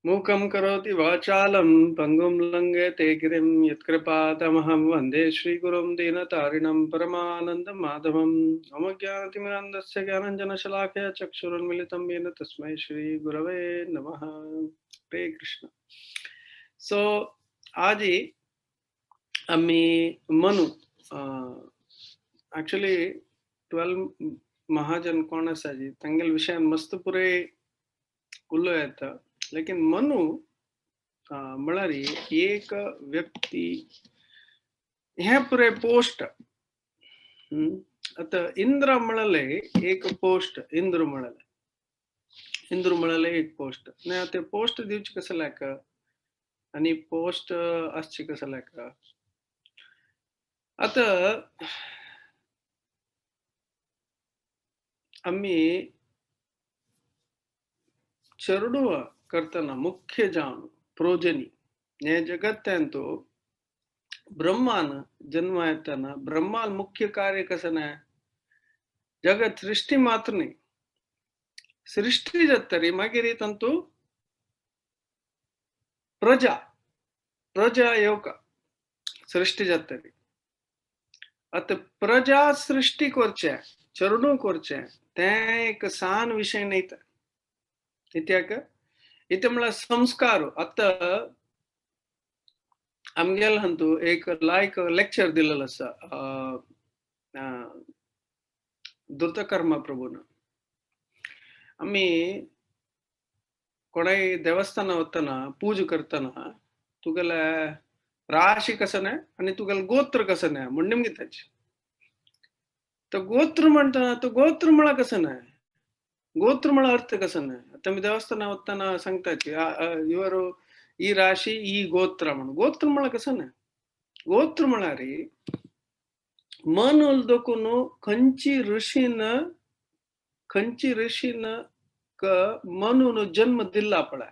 मूकं करोति वाचालं पङ्गुं लङ्घयते गिरिं यत्कृपातमहं वन्दे श्रीगुरुं दीनतारिणं परमानन्दमाधवं। मम ज्ञानतिमिरान्धस्य ज्ञानञ्जनशलाकया चक्षुरुन्मिलितं येन तस्मै श्रीगुरवे नमः। हरे कृष्ण। सो आजी आमी मनु एक्चुअली 12 महाजन कोण आसा जी तांगेले विशयान मस्त पुरे उलोवं येता, लेकिन मनु म्हळ्यार एक व्यक्ती हें पुरे पोस्ट। आतां इंद्र म्हळ्यार एक पोस्ट, इंद्र म्हळ्यार इंद्र म्हळ्यार एक पोस्ट। आनी ते पोस्ट दिवचे कसं लायक आनी पोस्ट आसचे कसं लायक। आतां आमी चेडूं करतना मुख्य जावन प्रोजनी हे जगत्यांतु ब्रह्मान जन्म येतना ब्रह्मान मुख्य कार्य कसं ना जगत सृष्टी मात्र न्ही, सृष्टी जातरी मागीर तांतू प्रजा प्रजा येवका सृष्टी जातरी। आतां प्रजा सृष्टी करचें चेडूं करचें तें एक सान विशय न्ही। कित्याक इथे म्हळ्यार संस्कार। आतां आमगेले हातूंत एक लायक लेक्चर दिलेलो आसा धृतकर्मा प्रभून। आमी कोणाय देवस्थाना वतना पूजा करतना तुगेले राशी कसं न्हय आनी तुगेले गोत्र कसं न्हय म्हण निमगिताची। तो गोत्र म्हणटना तो गोत्र म्हळ्यार कसं न्हय, गोत्र म्हळ्यार अर्थ कसं न्हय। आतां आमी देवस्थाना वतना सांगताची इವರು ಈ ರಾಶಿ ಈ ಗೋತ್ರ म्हणून। गोत्र म्हळ्यार कसं न्हय, गोत्र म्हळ्यार मन दोकून खंयची ऋषीन खंयची ऋषीन मनून जन्म दिल्ला पळय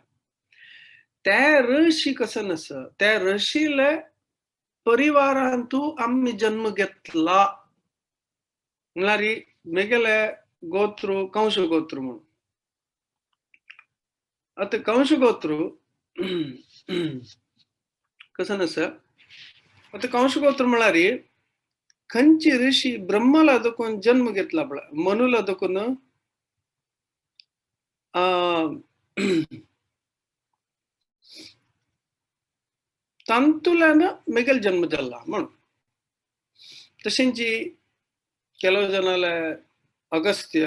त्या ऋषी कसं नस त्या ऋषीले परिवारांतू आमी जन्म घेतला म्हळ्यार मेगेले गोत्र कंस गोत्र म्हणून। आतां कंस गोत्र कसं नस आतां कंस गोत्र म्हळ्यार खंयची ऋषी ब्रह्माला दोकून जन्म घेतला पळय मनूला दोकून तांतुल्यान मेगेल जन्म जाला म्हणून। तशेंच ಕೆಲವು ಜನಾಲೆ ಅಗಸ್ತ್ಯ,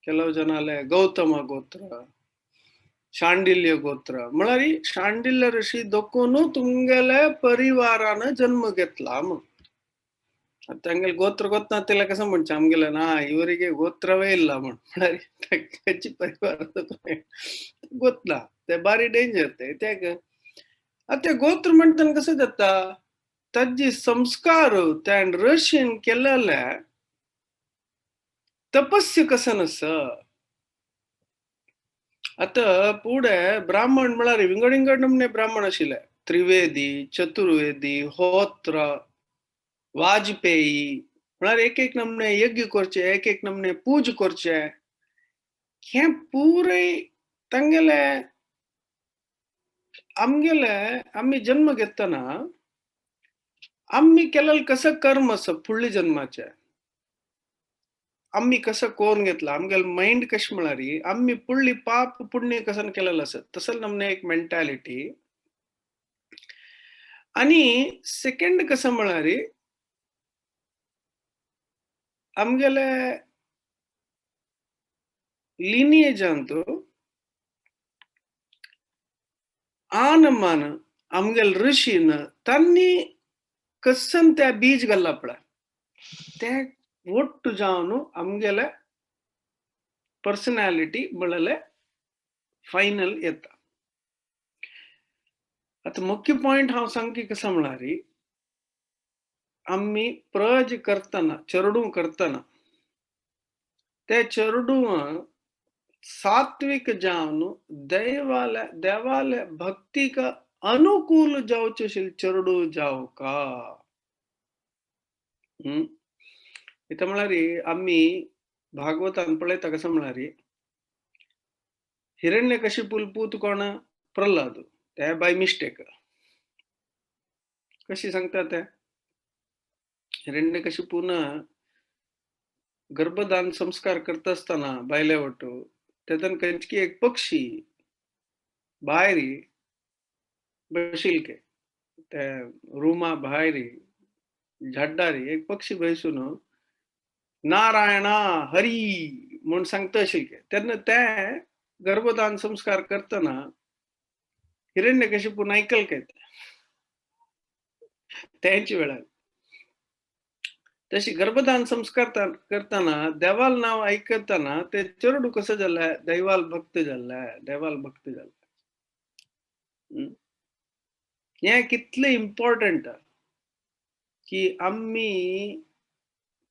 ಕೆಲವು ಜನಾಲೆ ಗೌತಮ ಗೋತ್ರ, ಶಾಂಡಿಲ್ಯ ಗೋತ್ರ म्हळ्यार शांडिल्य ऋषी दोकून तुमगेले परिवारान जन्म घेतला म्हणून। तांगेले गोत्र ಗೊತ್ತಾಗ್ತಿಲ್ಲ कसं म्हणचें आमगेले ना ಇವರಿಗೆ ಗೋತ್ರವೇ ಇಲ್ಲ म्हण म्हळ्यार खंयची परिवार गोतला ते बारी डेंजर ते कित्याक आतां गोत्र म्हणटना कसं जाता ताजी संस्कार त्या ऋषीन केलेले तपस्य कसं नस। आतां फुडें ब्राह्मण म्हळ्यार विंगड विंगड नमने ब्राह्मण आशिल्ले, त्रिवेदी, चतुर्वेदी, होत्र, वाजपेयी म्हळ्यार एक एक नमने यज्ञ करचे, एक एक नमने पूज करचे। हें पुराय तांगेले आमगेले आमी जन्म घेतना आमी केलेलें कसं कर्म आसा फुडल्या जन्माचें आमी कसं कोरून घेतला आमगेले मायंड कशें म्हळ्यार आमी फुडली पाप पुण्य कसं केलेलें आसत तसो नमने एक मेंटालिटी। आनी सेकंड कसं म्हळ्यार आमगेले लिनियेजांतु आनमान आमगेले ऋषीन तांणी कसन त्या बीज घाल्ला पळय ते ಒಟ್ಟು जावन आमगेले पर्सनॅलिटी म्हळ्यार फायनल येता। आतां मुख्य पॉयंट हांव सांगकी कसं म्हळ्यार आमी प्रज करतना चेडूं करतना ते चेडूं सात्विक जावन दैवाले देवाले भक्तीक अनुकूल जावचें चेडूं जावका। इथं म्हळ्यार आमी भागवतान पळयता कसं म्हळ्यार हिरण्यकशिपूल पूत कोण? प्रल्हाद, ते बाय मिस्टेक. कशी सांगता ते हिरण्यकशिपून गर्भदान संस्कार करता आसतना बायले वटू तेतून खंयची एक पक्षी भायर बशिल्के, ते रुमा भायर झाडारी एक पक्षी बैसून नारायणा हरी म्हूण सांगता आशिल्ले. तेन्ना ते गर्भदान संस्कार करतना हिरण्यकशिपून आयकल काय त्यांच्या वेळार. तशी गर्भदान संस्कार करतना देवाल नाव आयकतना ते चेडू कसं जालें, दैवाल भक्त जालें, देवाल भक्त जालें. हें कितलें इम्पॉर्टंट की आमी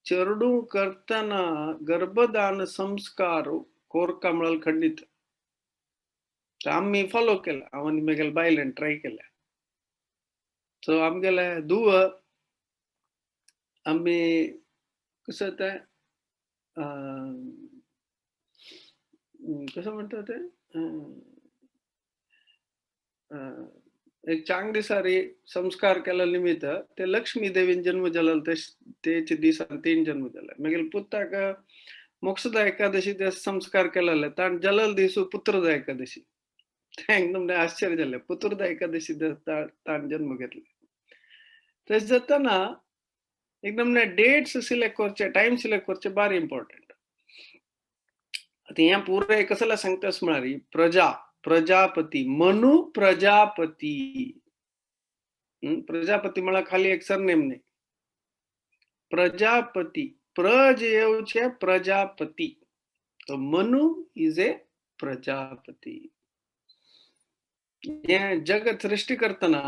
चेडू करतना गर्भदान संस्कार कोरका म्हळ्यार खंडीत आमी फॉलो केला. हांव आनी म्हगेले बायलेन ट्राय केलें. सो आमगेले धुव आमी कसं तें कसं म्हणटा तें एक चांग दिसारी संस्कार केला निमित्त ते लक्ष्मी देवीन जन्म जालो तेचे दिसान तीन जन्म जाले. मागीर पुताक मोक्षदा एकादशी ते संस्कार केलेले ताण जलल दिसू पुत्रदा एकादशी, ते एकदम आश्चर्य जालें, पुत्रदा एकादशी ताण जन्म घेतले. तशें जातना एकदम डेट्स सिलेक्ट करचे, टायम सिलेक्ट करचे भारी इम्पॉर्टंट. आतां हें पुराय कसलें सांगता म्हळ्यार प्रजा, प्रजापती, मनु प्रजापती. प्रजापती म्हळ्यार खाली एक सरनेम न्ही, प्रजापती, प्रज येवचे प्रजापती. तो मनु is a Prajapati. हें जगत सृष्टी करतना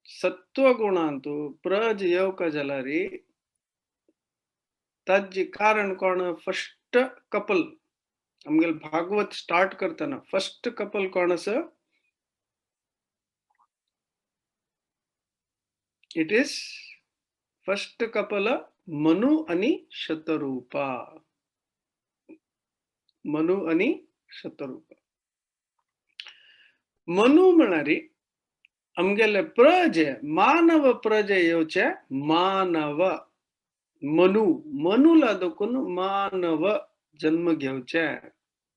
सत्वगुणांतु प्रज येवका जाल्यार ताजे कारण कोण? फर्स्ट कपल आमगेले भागवत स्टार्ट करतना फर्स्ट कपल कोण आसा? It is first couple Manu आणि शतरूपा. मनु आणि शतरूपा. मनु म्हळ्यार आमगेले प्रजे, मानव प्रजे येवचे, मानव मनु, मनुला देखून मानव जन्म घेवचे,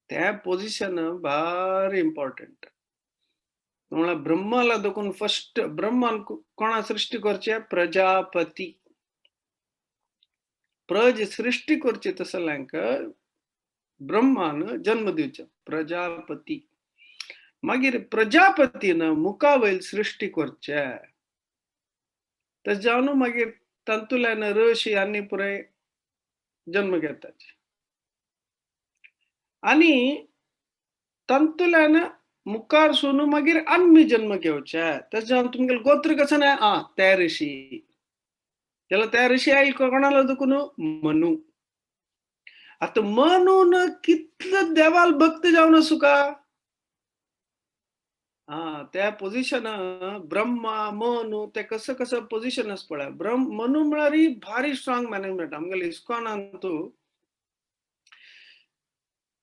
ते पोजिशन भारी इम्पॉर्टंट. म्हळ्यार ब्रह्माला देखून फर्स्ट ब्रह्मान कोणा सृष्टी करचे? प्रजापती. प्रज सृष्टी करची तसल्यांक ब्रह्मान जन्म दिवचे प्रजापती. मागीर प्रजापतीन मुखावयल सृष्टी करचे, तशें जावन मागीर तातूंतल्यान ऋषी आनी पुराय जन्म घेतात. आनी तातूंतल्यान मुखार सून मागीर आमी जन्म घेवचे, तशें जावन तुमगेलें गोत्र कसं ना आ त्या ऋषी, जाल्यार त्या ऋषी आयल कोणाला देखून मनु. आतां मनून कितलो देवाल भक्त जावन आसूं का? हा, त्या पोजिशन ब्रह्मा मनु ते कसं कसं पोजिशन आसा पळय. ब्रह्म मनु म्हळ्यार भारी स्ट्रॉंग मॅनेजमेंट. आमगेले इस्कॉनांतू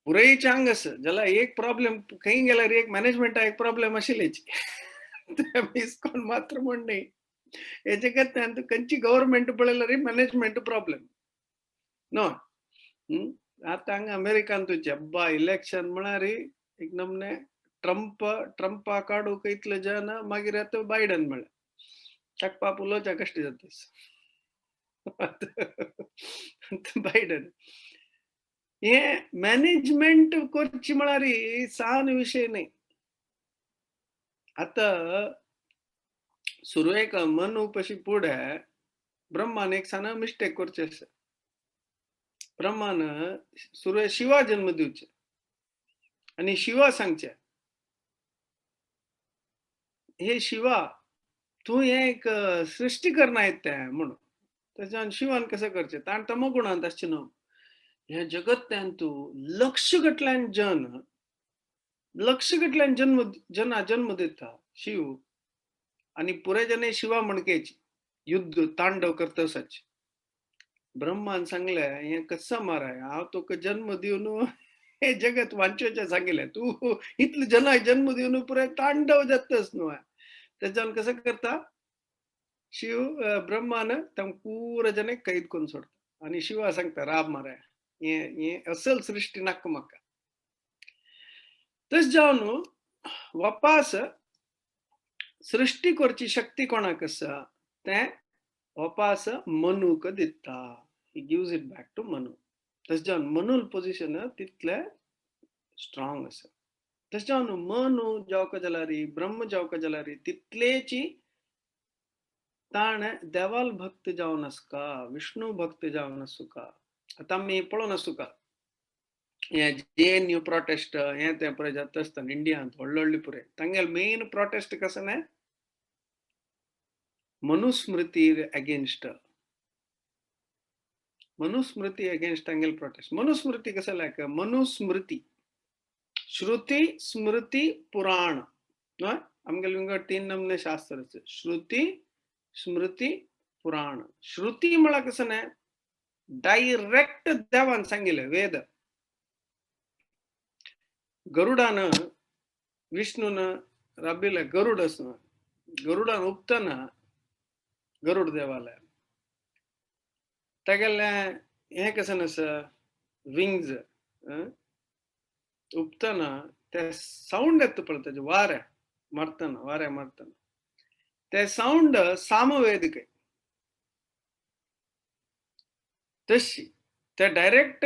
पुराय चांग आसा, जाल्यार एक प्रॉब्लेम खंय गेल्यार एक मॅनेजमेंटा एक प्रॉब्लेम आशिल्लेच. इस्कॉन मात्र म्हण न्ही, हेजे खातीर खंयची गव्हर्मेंट पळयल्यार मॅनेजमेंट प्रॉब्लेम न्हय. आतां हांगा अमेरिकान तुजें अब्बा इलेक्शन म्हळ्यार एक नमने ट्रंप, ट्रंपा काडूंक इतले जन, मागीर आतां बायडन म्हळ्यार ताका पाप उलोवच्या कश्ट जाता बायडन. हे मॅनेजमेंट करची म्हळ्यार सान विशय न्ही. आतां सुरवेक मनु पशी फुडें ब्रह्मान एक सान मिस्टेक करचें आसा. ब्रह्मान सुरवेक शिवा जन्म दिवचे आनी शिवा सांगचे, हे शिवा तूं हें एक सृष्टी करना येत तें म्हणून. तेच्यान शिवान कसं करचें, ताण तमोगुणांत आसचें न्हू. हें जगत्यान तूं लक्ष गटल्यान जन, लक्ष गटल्यान जन्म जना जन्म दिता शिव, आनी पुराय जन शिवा म्हणकेची युद्ध तांडव करता आसाच. ब्रह्मान सांगलें हें कसं माराय, हांव तुका जन्म दिवन हे जगत वांचोचें सांगिल्लें, तूं इतले जनाक जन्म दिवन पुराय तांडव जातच न्हू. तेच्यान कसं करता शिव ब्रह्मान तांकां पुरा जनाक कैद करून सोडता आनी शिवा सांगता राब मारे हे हे असल सृश्टी नाका म्हाका. तशें जावन वापास सृश्टी करची शक्ती कोणाक आसा तें वापास मनूक दिता. He gives it back to Manu. तशें जावन मनूल पोजिशन तितलें स्ट्रांग आसा. तशें जावन मनु जावका जाल्यार ब्रह्म जावका जाल्यार तितलेची ताणें देवाल भक्त जावन आसका, विष्णू भक्त जावन आसुका. आतां आमी पळोवन आसुका हे JNU protest हें तें पुराय जाता आसतना इंडियांत व्हडले व्हडले पुराय तांगेले मेन प्रोटेस्ट कसो न्हय मनुस्मृती अगेन्स्ट, मनुस्मृती अगेन्स्ट तांगेले प्रोटेस्ट. मनुस्मृती कसं लायक मनुस्मृती श्रुती स्मृती पुराण न्हय आमगेले विंगड तीन नमूने शास्त्र आसा, श्रुती स्मृती पुराण. श्रुती म्हळ्यार कसं न्हय डायरेक्ट देवान सांगिल्लें वेद. गरुडान विष्णून राबिल्ले गरुड आसा, गरुडान उपतना गरुड देवाले तागेलें हें कशें आसा विंग्स उपतना ते सावंड येता पळय ताजें वारें मारतना, वारें मारतना ते सावंड सामवेद काय तशी ते डायरेक्ट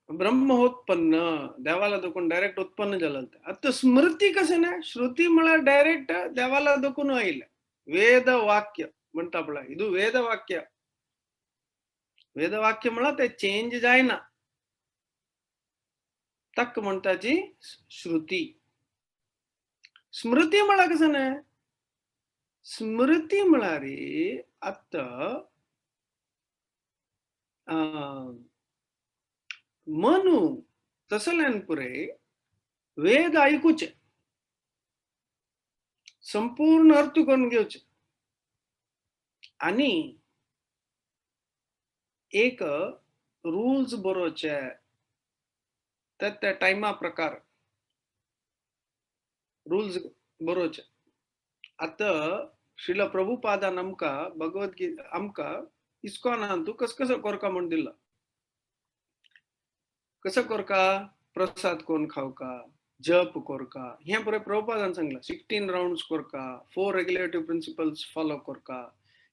ब्रह्मोत्पन्न देवाला दोकून डायरेक्ट उत्पन्न जालें. आतां स्मृती कशें ना श्रुती म्हळ्यार डायरेक्ट देवाला दोकून आयलें वेद वाक्य म्हणटा पळय, इदू वेदवाक्य. वेदवाक्य म्हळ्यार ते चेंज जायना, तक म्हणटाची श्रुती. स्मृती म्हळ्यार कशें न्हय स्मृती म्हळ्यार आतां मनु तसल्यान पुरे वेद आयकुचे, संपूर्ण अर्थ करून घेवचे आनी एक रूल्स बरोवचे त्या त्या टायमा प्रकार रूल्स बरोवचे. आतां श्रील प्रभुपादान आमकां भगवद्गीता आमकां इस्कॉनान तूं कस कसो करका म्हूण दिला, कसो करका प्रसाद कोण खावका, जप करका, हें पुराय प्रभुपादान सांगलां. 16 रावंड्स करका, 4 रेगुलेटिव्ह प्रिंसिपल्स फॉलो करका,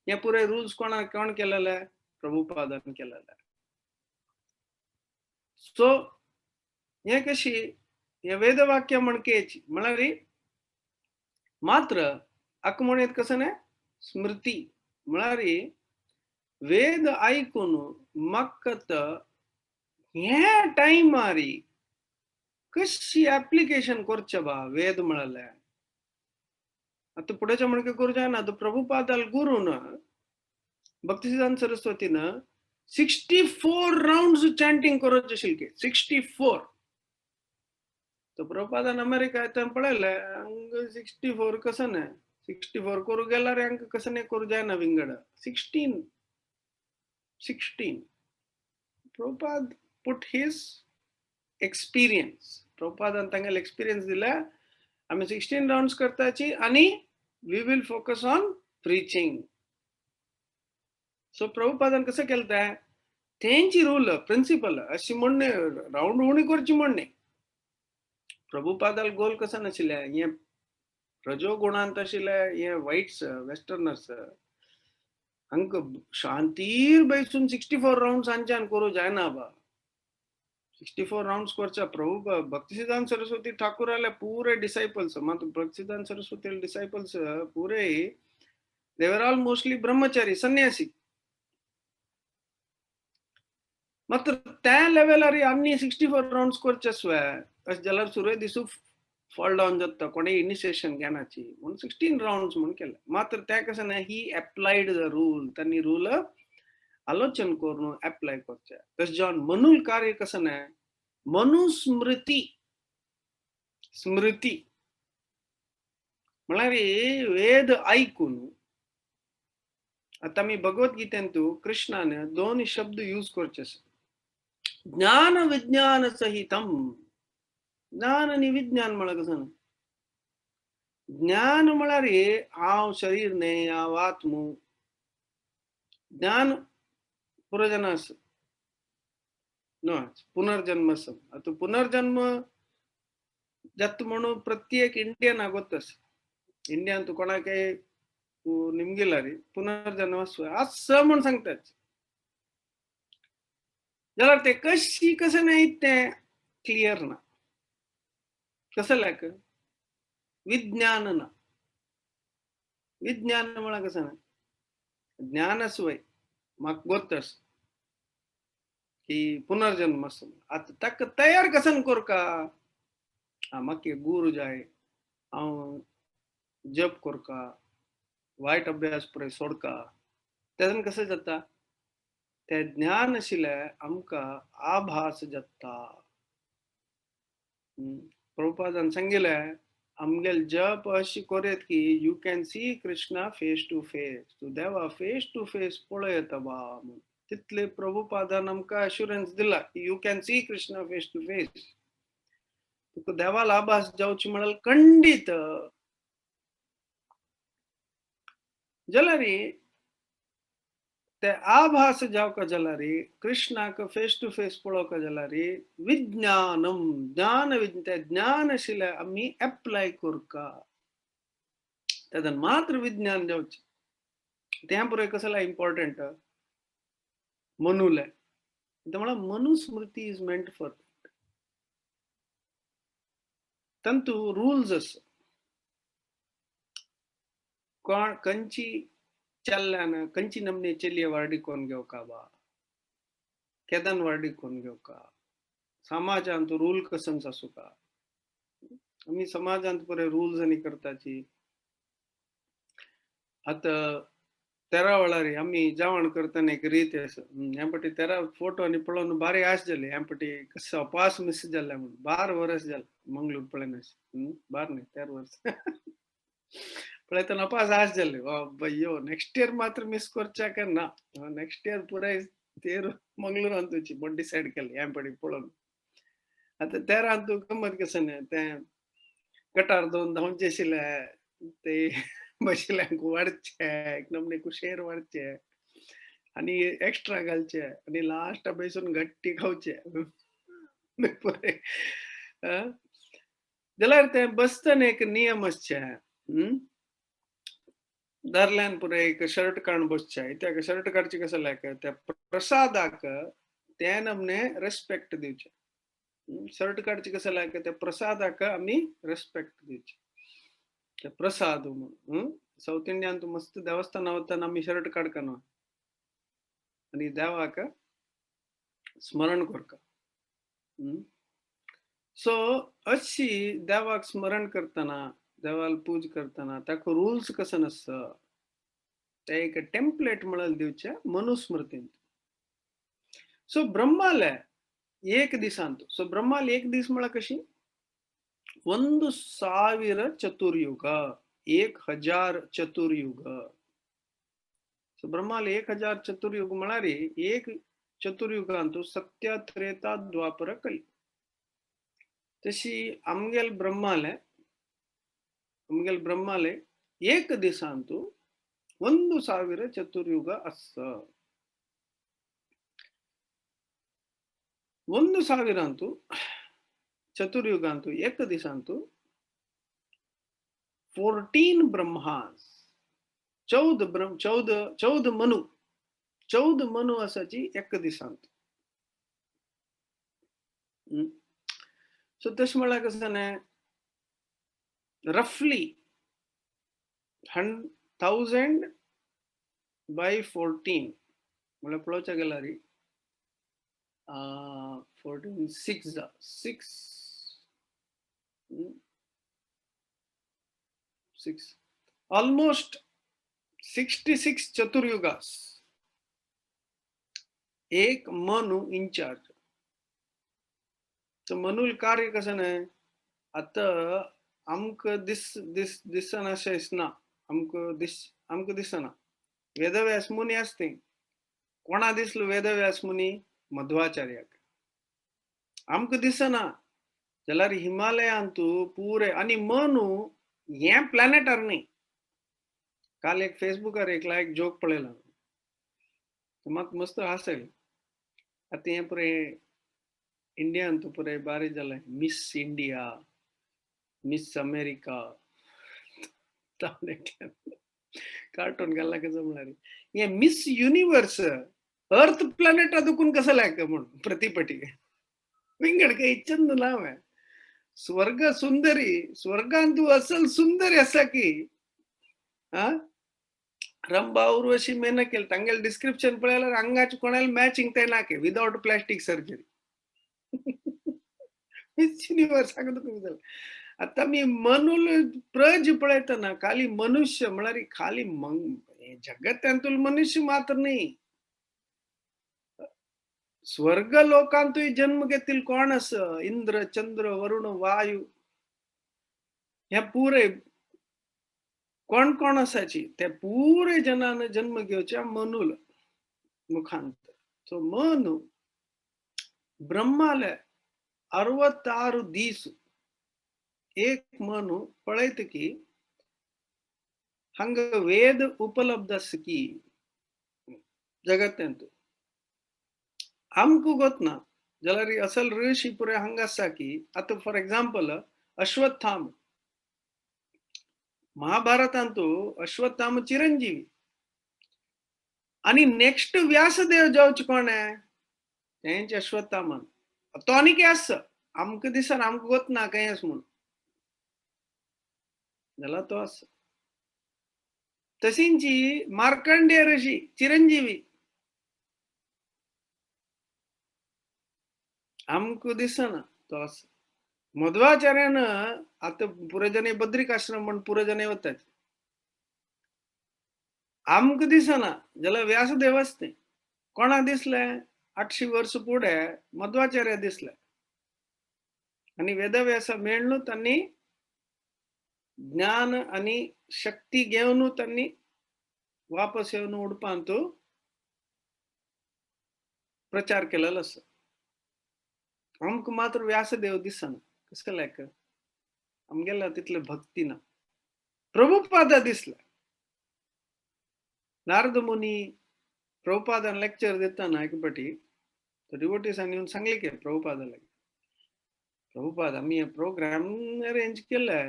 हें पुराय रूल्स कोणा कोण केलेले प्रभुपादान केलेले. सो हें कशी हें वेदवाक्य म्हणकेची म्हळ्यार मात्र आक म्हणयत कसं न्हय स्मृती म्हळ्यार वेद आयकून म्हाका हे टायमार कशी एप्लिकेशन करचें बा वेद म्हळ्यार. आतां फुडेंच्या म्हणके करूं जायना. आतां प्रभुपादाल गुरून भक्तिसिद्धांत सरस्वतीन 64 रावंड्स चॅन्टिंग करचे आशिल्ले, 64. तो प्रभुपादान अमेरिका येता पळयलें हांगा 64 कसं न्हय 64 करूं गेल्यार हांकां कसं न्हय करूं जायना विंगड 16 16. Prabhupada put his experience, प्रभुपादान तांगेले एक्सपिरियन्स दिल्या आमी 16 रावंड्स करताची आनी we will focus on preaching. So प्रभुपादान कसं केलें तें तेंची रूल प्रिंसिपल अशी म्हणणे रावंड उणी करची म्हणणे. प्रभुपादाल गोल कसं नाशिल्लें हें रजो गुणांत आशिल्ले हे व्हायट्स वेस्टर्नर्स हांकां शांतीर बैसून 64 रावंड्स सांच्यान करूं जायना बा. 64 रावंड्स करच्या प्रभु भक्तिसिद्धांत सरस्वती ठाकूराले पुरे डिसायपल्स, मात भक्तिसिद्धांत सरस्वती डिसायपल्स पुरे they were all mostly brahmachari sanyasi. मात्र त्या लेवलार आमी 64 रावंड्स करचे स्वे अशें जाल्यार सुरवे दिसू फॉल डावन जाता कोणें इनिशिएशन घेनाची म्हणून 16 रावंड्स म्हणून केलें. मात्र त्या कसं न्हय ही एप्लायड the rule, तांणी रूल आलोचन करून एप्लाय करचें. तशें जावन मनूल कार्य कसं न्हय मनुस्मृती स्मृती म्हळ्यार वेद आयकून आतां आमी भगवद्गीतेंतू कृष्णान 2 शब्द यूज करचे आसा, ज्ञान विज्ञान सहितम. ज्ञान आनी विज्ञान म्हळ्यार कसं? ज्ञान म्हळ्यार हांव शरीर न्हय, हांव आत्मो. ज्ञान पुरो आसा न्हय, पुनर्जन्म आसा. आतां पुनर्जन्म जाता म्हणून प्रत्येक इंडियनाक गोत्त. इंडियान तूं कोणाकय तूं निमगिला रे पुनर्जन्म आसा म्हूण सांगतात. जाल्यार ते कशी कसं नाही तें क्लियर ना. कसं लायक विज्ञान ना. विज्ञान म्हळ्यार कसं ना, ज्ञान आसवय म्हाका गोत्त आसा की पुनर्जन्म आसा. आतां ताका तयार कसन कोरका? म्हाका एक गुरू जाय, हांव जप कोरका, वायट अभ्यास पुराय सोडका. तेजन कसं जाता? ते ज्ञान आशिल्ले आमकां आभास जाता. प्रभुपादान सांगिल्लें आमगेले जप अशी कोरेत की you can see Krishna face to face. तूं देवा फेस टू फेस पळयता बा म्हूण. तितले प्रभुपादान आमकां अश्युरन्स दिला की you can see Krishna face to face. तुका देवाला आभास जावची म्हळ्यार खंडीत. जाल्यार ते आभास जावका जाल्यार, कृष्णाक फेस टू फेस पळोवका जाल्यार विज्ञानम ज्ञान ते ज्ञान आशिल्लें आमी एप्लाय करका. तेदन मात्र विज्ञान जावचें. तें पुराय कसलें इम्पॉर्टंट मनुलें. ते म्हळ्यार Manusmriti is meant for that. तांतू रुल्स आसा. कोण खंयची चल्ल्यान खंयची नमने चलये वार्डी कोन घेवका बा, केदन वार्डी कोन घेवका, समाजांत रूल कसंच आसूका. आमी समाजांत पुराय रुल्स आनी करताची. आतां तेरा वेळार आमी जेवण करतना एक रीत आसा. ह्या पटी तेरा फोटो आनी पळोवन बारी आश जाली. ह्या पटी कसो अपास मिस जाल्ले म्हूण 12 वर्स जालें मंगळूर पळयनाश. 12 न्हय 13 वर्स पळयतना अपास आश जाली. अय्यो नेक्स्ट इयर मात्र मिस करच्याक ना, नेक्स्ट इयर पुराय तेर मंगळूरांत वचची म्हूण डिसायड केलें ह्या पटी पळोवन. आतां तेरांत गम्मत कसं न्हय तें गटार दोन धांवचे आशिल्ले ते बशिल्ल्यांक वाडचे, एक नमने कुशेर वाडचे आनी एक्स्ट्रा घालचे आनी लास्ट बेसून घट्टी खावचे. जाल्यार तें बसतना एक नियम आसचे. दारल्यान पुराय एक शर्ट काडून बसचे. कित्याक शर्ट काडचे कसं लायक त्या प्रसादाक ते नमने रेस्पेक्ट दिवचे. शर्ट काडचे कसं लायक त्या प्रसादाक आमी रेस्पेक्ट दिवचे. ते प्रसाद म्हणून सावथ इंडियान तूं मस्त देवस्थाना वतना आमी शर्ट काडका न्हय आनी देवाक स्मरण करका. सो अशी देवाक स्मरण करतना, देवाल पूज करतना ताका रुल्स कसं आसता ते एक टेम्पलेट म्हळ्यार दिवचे मनुस्मृतींत. सो ब्रह्माले एक दिसांत, सो ब्रह्माले एक दीस म्हळ्यार कशी 1000 चतुर्युग, 1000 चतुर्युग. सो ब्रह्माले 1000 चतुर्युग म्हळ्यार एक चतुर्युगांतु सत्य त्रेता द्वापर कली. तशी आमगेल ब्रह्माले, आमगेल ब्रह्माले एक दिसांतु 1000 चतुर्युग आसा. 1000 अंतु चतुर्युगांतु एक दिसांतु 14 ब्रह्मास, 14 ब्रह्म, 14 मनु, 14 मनु आसाची एक दिसांत. सो तशें म्हळ्यार कसं न्हय रफली 1000 by 14 म्हळ्यार पळोवच्या गेल्यार 14 6 6 6 ऑलमोस्ट 66 चतुर्युगास एक मनु इन्चार्ज. तर मनुल कार्य कसं न्हय आतां आमकां दिस दिस दिसना अशें दिसना, आमकां दिसना. वेदव्यास मुनी आसता, कोणा दिसलो वेदव्यास मुनी? मध्वाचार्याक. आमकां दिसना. जाल्यार हिमालयांतू पुरे आनी मनु हें प्लॅनेटार न्ही. काल एक फेसबुकार एकला एक जोक पळयला, म्हाका मस्त हांसयलें. आतां हें पुरे इंडियांत पुरे बारीक जालें, Miss India, Miss America, cartoon घालला कसं म्हळ्यार हे मिस युनिवर्स अर्थ प्लॅनेटा दुखून कसं लायक म्हूण प्रतिपटी विंगड काही चंद नाव आहे. स्वर्ग सुंदरी, स्वर्गांतू असल सुंदरी आसा की हा रंभा उर्वशी मेनकेल तांगेले डिस्क्रिप्शन पळयल्यार अंगाचे कोणाला मॅचिंग ते नाके without plastic surgery. Miss Universe सांगता तुमी जालें. आतां मी मनुल प्रज पळयतना खाली मनुष्य म्हळ्यार खाली जगत्यांतूल मनुष्य मात्र न्ही, स्वर्ग लोकांतूय जन्म घेतील कोण आस, इंद्र चंद्र वरुण वायू हे पुरे कोण कोण आसाची ते पुरे जनान जन्म घेवच्या मनुल मुखांत. सो मनु ब्रह्माले 66 दीस एक मनु पळयत की हांगा वेद उपलब्ध आसा की जगत्यांत. आमकां गोतना जाल्यार असल ऋषी पुरे हांगा आसा की आतां फॉर एग्जाम्पल अश्वत्थाम, महाभारतांतू अश्वत्थाम चिरंजीवी आनी नेक्स्ट व्यासदेव जावचे कोण तेंच अश्वत्थामान. तो आनी आसा आमकां दिसना, आमकां गोतना खंय आसा म्हूण, जाल्यार तो आसा. तशींची मार्कंडेय ऋषी चिरंजीवी, आमकां दिसना तो आसा. मध्वाचार्यान आतां पुरजने बद्रिकाश्रम म्हण पुरजने वतात, आमकां दिसना जाल्यार व्यासदेव आसा तें. कोणाक दिसलें 800 वर्स फुडें मध्वाचार्य दिसले आनी वेदव्यासा मेळ्ळू तांणी ज्ञान आनी शक्ती घेवन तांणी वापस येवन उडपांत प्रचार केलेलो आसा. आमकां मात्र व्यासदेव दिसना, कसं लायक आमगेला तितले भक्ती ना. प्रभुपादा दिसले, नारद मुनी प्रभुपादान लेक्चर देताना एक पाटी डिवोटीसान येवन सांगले की प्रभुपादा लागीं, प्रभुपाद आमी हे प्रोग्राम अरेंज केले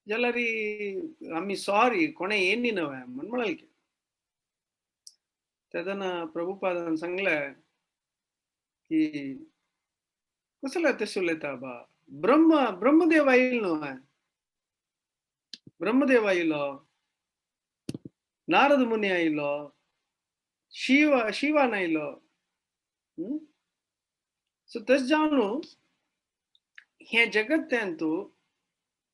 जाल्यार आमी सॉरी कोणें येनी नव्हे म्हण म्हणाल की. तेन्ना प्रभुपादान सांगलें की कसले तशें उलयता बा, ब्रह्मदेव आयिल्लो न्हय, ब्रह्मदेव आयिल्लो, नारद मुनी आयिल्लो, शिवान आयिल्लो. सो तशें जावन हें जगत्यांत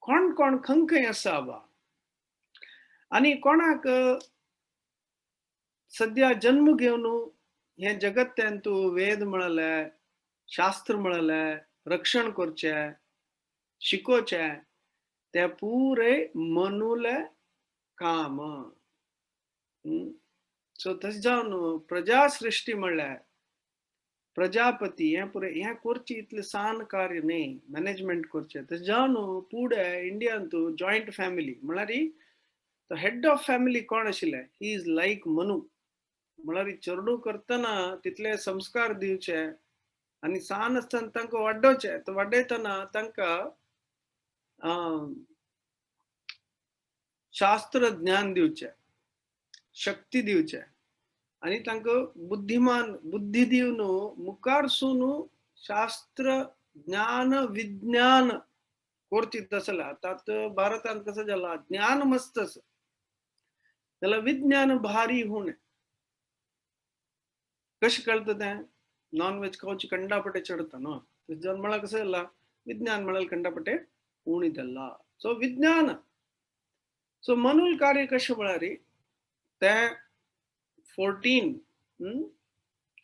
कोण कोण खंय खंय आसा बा आनी कोणाक सद्या जन्म घेवन हें जगत्यांत वेद म्हळ्ळे, शास्त्र म्हळ्ळे, रक्षण करचें, शिकोवचें, तें पुरे मनुलें काम. सो तशें जावन प्रजा सृश्टी म्हणल्यार प्रजापती हें पुरे हें करचें इतलें सान कार्य न्ही, मॅनेजमेंट करचें. तशें जावन पुढे इंडियांत जॉयंट फॅमिली म्हळ्यार तो हेड ऑफ फॅमिली कोण आशिल्ले, he is like Manu. म्हळ्यार चेडूं करतना तितले संस्कार दिवचे आनी सान आसतना तांकां वाडोवचें, तो वाडयतना तांकां शास्त्र ज्ञान दिवचें, शक्ती दिवचें आनी तांकां बुद्धिमान बुद्धी दिवन मुखार सून शास्त्र ज्ञान विज्ञान करची तसलें. आतां भारतांत कसं जाला ज्ञान मस्त आसा जाल्यार विज्ञान भारी हुणे. कशें कळटा तें? नॉन वेज खावची कंडापटे चडता न्हू, तशें म्हळ्यार कसं जाला विज्ञान म्हळ्यार कंडापटे उणीत. सो विज्ञान सो मनुल कार्य कशें म्हळ्यार तें 14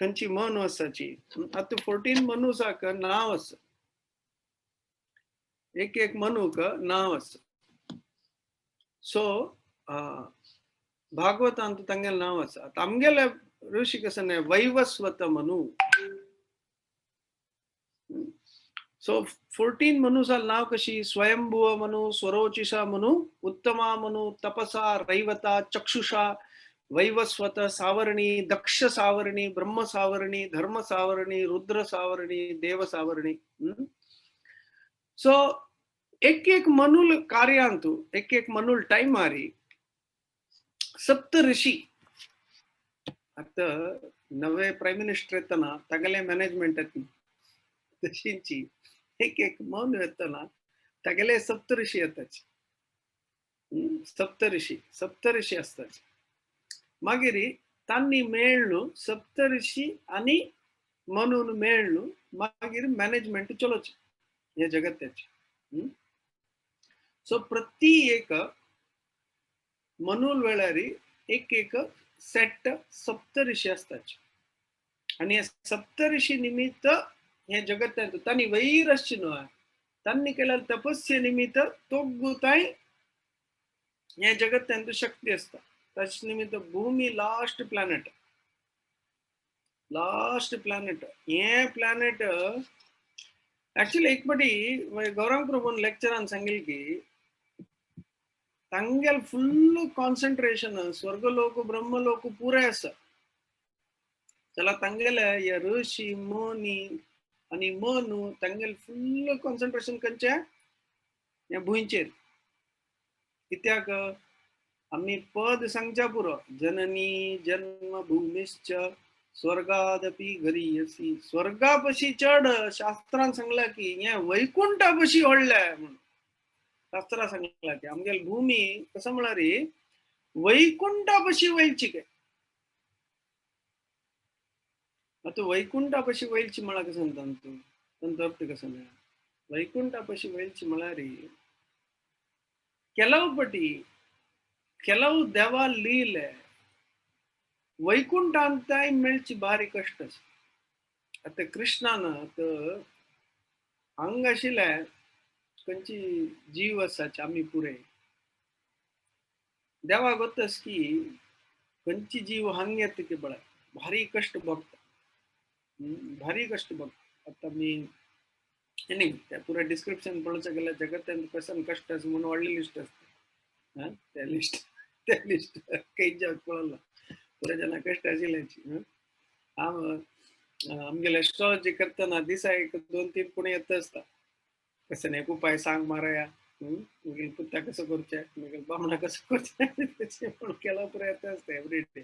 खंयची मनु आसाची. आतां 14 मनुसाक नांव आसा, एक एक मनूक नांव आसा. सो भागवतांत तांगेलें नांव आसा. आतां आमगेले ऋषी कसं न्हय वैवस्वत मनु, सो 14 मनुसाल नाव कशी? स्वयंभुव मनु, स्वरोचिषा मनु, उत्तमा मनु, तपसा, रैवता, चक्षुषा, वैवस्वत सावर्णी, दक्ष सावर्णी, ब्रह्म सावर्णी, धर्म सावर्णी, रुद्र सावर्णी, देव सावर्णी. सो एक एक मनुल कार्यांतु, एक एक मनुल टाइमारी सप्त ऋषी. आता नवे प्राईम मिनिस्टर येतना तागेले मॅनेजमेंट येतना तशींची एक एक मनु येतना तागेले सप्तऋषी येताची. सप्तऋषी, सप्तऋषी आसताची. मागीर तांणी मेळ्ळू सप्तऋषी आनी मनून मेळ्ळू, मागीर मॅनेजमेंट चलोवचें हे जगत्याचें. सो प्रति एक मनूल वेळारी एक एक सेट सप्तऋषी आसताचे आनी हे सप्तऋषी निमित्त हे जगत्यांत तांणी वैर आसची न्हय, तांणी केल्या तपस्ये निमित्त तोगुताय हे जगत्यांत शक्ती आसता. ताचे निमित्त भूमी लास्ट प्लॅनेट, लास्ट प्लॅनेट. हे प्लॅनेट ऍक्च्युली एक पाटी गौरांग प्रभून लेक्चरान सांगेल की तांगेल फुल कॉन्सन्ट्रेशन स्वर्गलोक ब्रह्मलोक पुराय आसा. जाल्यार तांगेले हे ऋषी मुनी आनी मनु तांगेल फुल कॉन्सन्ट्रेशन खंयचे? हे भुंयचेर. कित्याक आमी पद सांगच्या पुरो, जननी जन्मभूमिश्च स्वर्गादपि गरीयसी. स्वर्गा पशी चड शास्त्रान सांगला की हे वैकुंठा पशी व्हडलें म्हणून शास्त्रा सांगला की आमगेल भूमी कसं म्हळ्यार वैकुंठा पशी वयची काय. आतां वैकुंठा पशी वयची म्हळ्यार कसं सांगता तूं, तांचो अर्थ कसो मेळ्ळा? वैकुंठा पशी वयची म्हळ्यार ಕೆಲವು ಪಟಿ ಕೆಲವು देवा लीले वैकुंठांताय मेळची भारी कश्ट आसा. आतां कृष्णान आतां हांगा आशिल्ले खंयची जीव आसाचे आमी पुरे देवाक गोत्तस की खंयची जीव हांग येता की पळय भारी कश्ट भोगता, भारी कश्ट भोगता. आतां आमी न्ही ते पुराय डिस्क्रिप्शन पळोवचें गेल्यार जगत्यांत कसन कश्ट आसा म्हणून व्हडली लिस्ट आसता. त्या लिस्ट, त्या लिस्ट खंयच्या पळयला पुराय जाणां कश्ट आशिल्ल्याची. हांव आमगेले एस्ट्रोलॉजी करतना दिसा एक दोन तीन कोणी येता आसता, कसं एक उपाय सांग माराया, मागीर पुता कसं करचें, मागीर बामणा कसं करचें, तशें म्हणून केला पुराय येता आसता एवरी डे.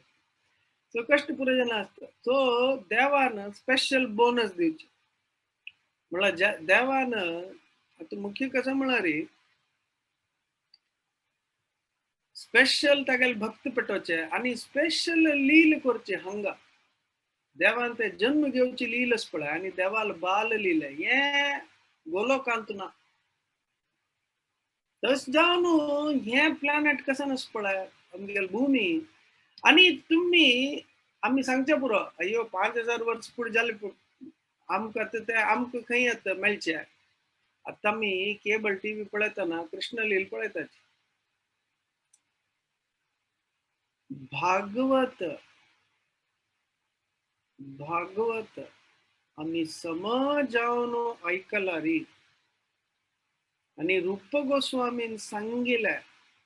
सो कश्ट पुराय जाणां आसता. सो देवान स्पेशल बोनस दिवचे म्हळ्यार देवान आतां मुख्य कसं म्हळ्यार स्पेशल तागेले भक्त पेटोवचे आनी स्पेशल लील करचे. हांगा देवान ते जन्म घेवची लीलच पळय आनी देवाल बाल लील हे गोलोकांत ना. तस जावन हे प्लॅनेट कसं नस पळय आमगेले भूमी. आनी तुमी आमी सांगचे पुरो अय्यो 5000 वर्स फुडें जाले आमकां आतां ते आमकां खंय येता मेळचे. आतां आमी केबल टीव्ही पळयतना कृष्ण लील पळयतात. भागवत, भागवत आमी समजावन आयकला री आनी रूप गोस्वामीन सांगिल्लें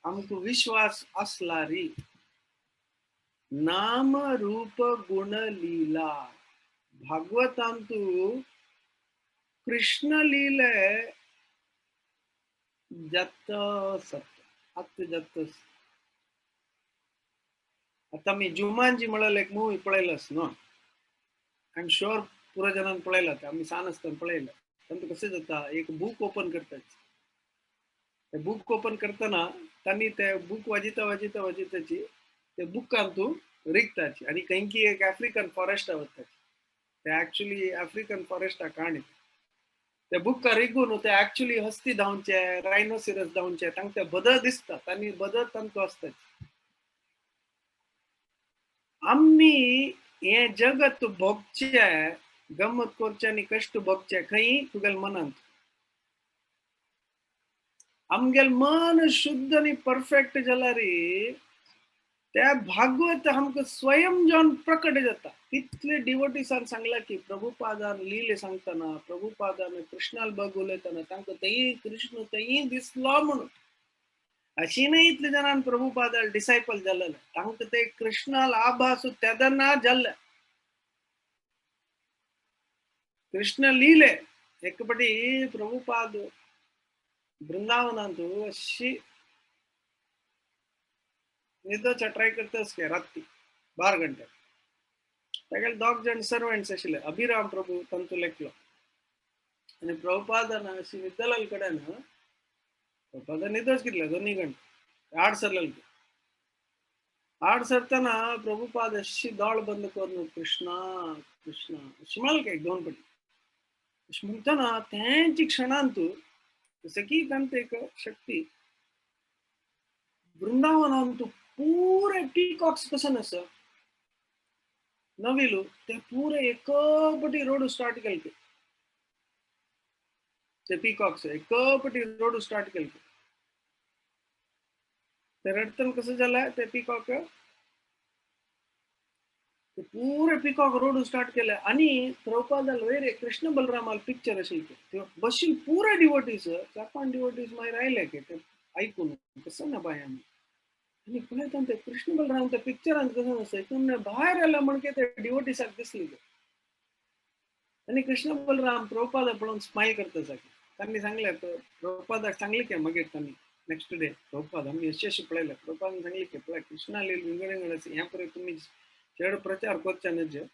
आमकां विश्वास आसला री. नाम रूप गुण लीला भागवतांतु कृष्ण लीले जाता सत्य आतां जाता. आतां आमी जुमानजी म्हळ्यार एक मुवी पळयलास न्हू, I am sure पुराय जाणांनी पळयला, ते आमी सान आसतना पळयला. तांतूं कशें जाता, एक बूक ओपन करतात, ते बूक ओपन करतना तांणी ते बूक वाजयता वाजयता वाजयताची ते बुकान तूं रिगताची आनी खंयकी एक आफ्रिकन फॉरेस्टा वताची. ते ऍक्च्युली आफ्रिकन फॉरेस्टा काणी ते बुका रिगून ते ऍक्च्युली हस्ती धांवचे, रायनोसिरस धांवचे, तांकां ते बदल दिसता आनी बदल तांकां आसता. आमी हे जगत भोगचे, गमत करचे आनी कश्ट भोगचे खंय तुगेले मनांत. आमगेले मन शुद्ध आनी परफेक्ट जाल्यार त्या भागवत आमकां स्वयं जावन प्रकट जाता. कितले डिवोटीसान सांगला की प्रभुपादान लिले सांगतना, प्रभुपादान कृष्णाल बग उलयतना तांकां थंय कृष्ण थंय दिसलो म्हणून. अशी न्हय इतले जाणान प्रभुपादाल डिसायपल जाल्ले, तांकां ते कृष्णाल आभास तेदना जाल्ले. कृष्ण लीले एकपटी प्रभुपाद बृंदावनांतु अशी न्हिदोच्या ट्राय करतास के राती 12 घंटे. तागेले दोग जाण सर्वंट्स आशिल्ले, अभिराम प्रभु तांचो एकलो. आनी प्रभुपादान अशी न्हिदलेले कडेन प्रभुपादान न्हिदोच कितले 2 घंटे आड सरलेले. आड सरतना प्रभुपाद अशी दोळ बंद करून कृष्णा कृष्णा अशी म्हणल काय 2 पटी अशें म्हणटना तेंची क्षणांतु जसं की तांत एक शक्ती वृंदावनांतु पुरे पीकॉक्स कशें आसा नविलू ते पुरे एकपटी रोड स्टार्ट केले. ते पीकॉक्स एकपटी रोड स्टार्ट केले. ते रडटना कसं जालें ते पीकॉक ते पुरे पीकॉक रोड स्टार्ट केले. आनी प्रभुपादाल वयर कृष्ण बलरामाल पिक्चर आशिल्लें ते बशीन पुरे डिवोटीज 4-5 डिवोटीज मागीर आयले की ते आयकून कसं ना बाय आमी. आनी पळयता ते कृष्ण बलराम त्या पिक्चरांत कसं आसा हितून भायर आयले म्हणके ते डिवोटीसाक दिसली ते. आनी कृष्ण बलराम प्रभुपादा पळोवन स्मायल करता सारकें. तांणी सांगलें प्रभुपादाक सांगलें की मागीर तांणी नेक्स्ट डे प्रभुपाद आमी अशें अशें पळयलें. प्रभुपादान सांगलें की पळय कृष्णा लील विंगड विंगड आसा, ह्या पळय तुमी चड प्रचार करचे न्हय,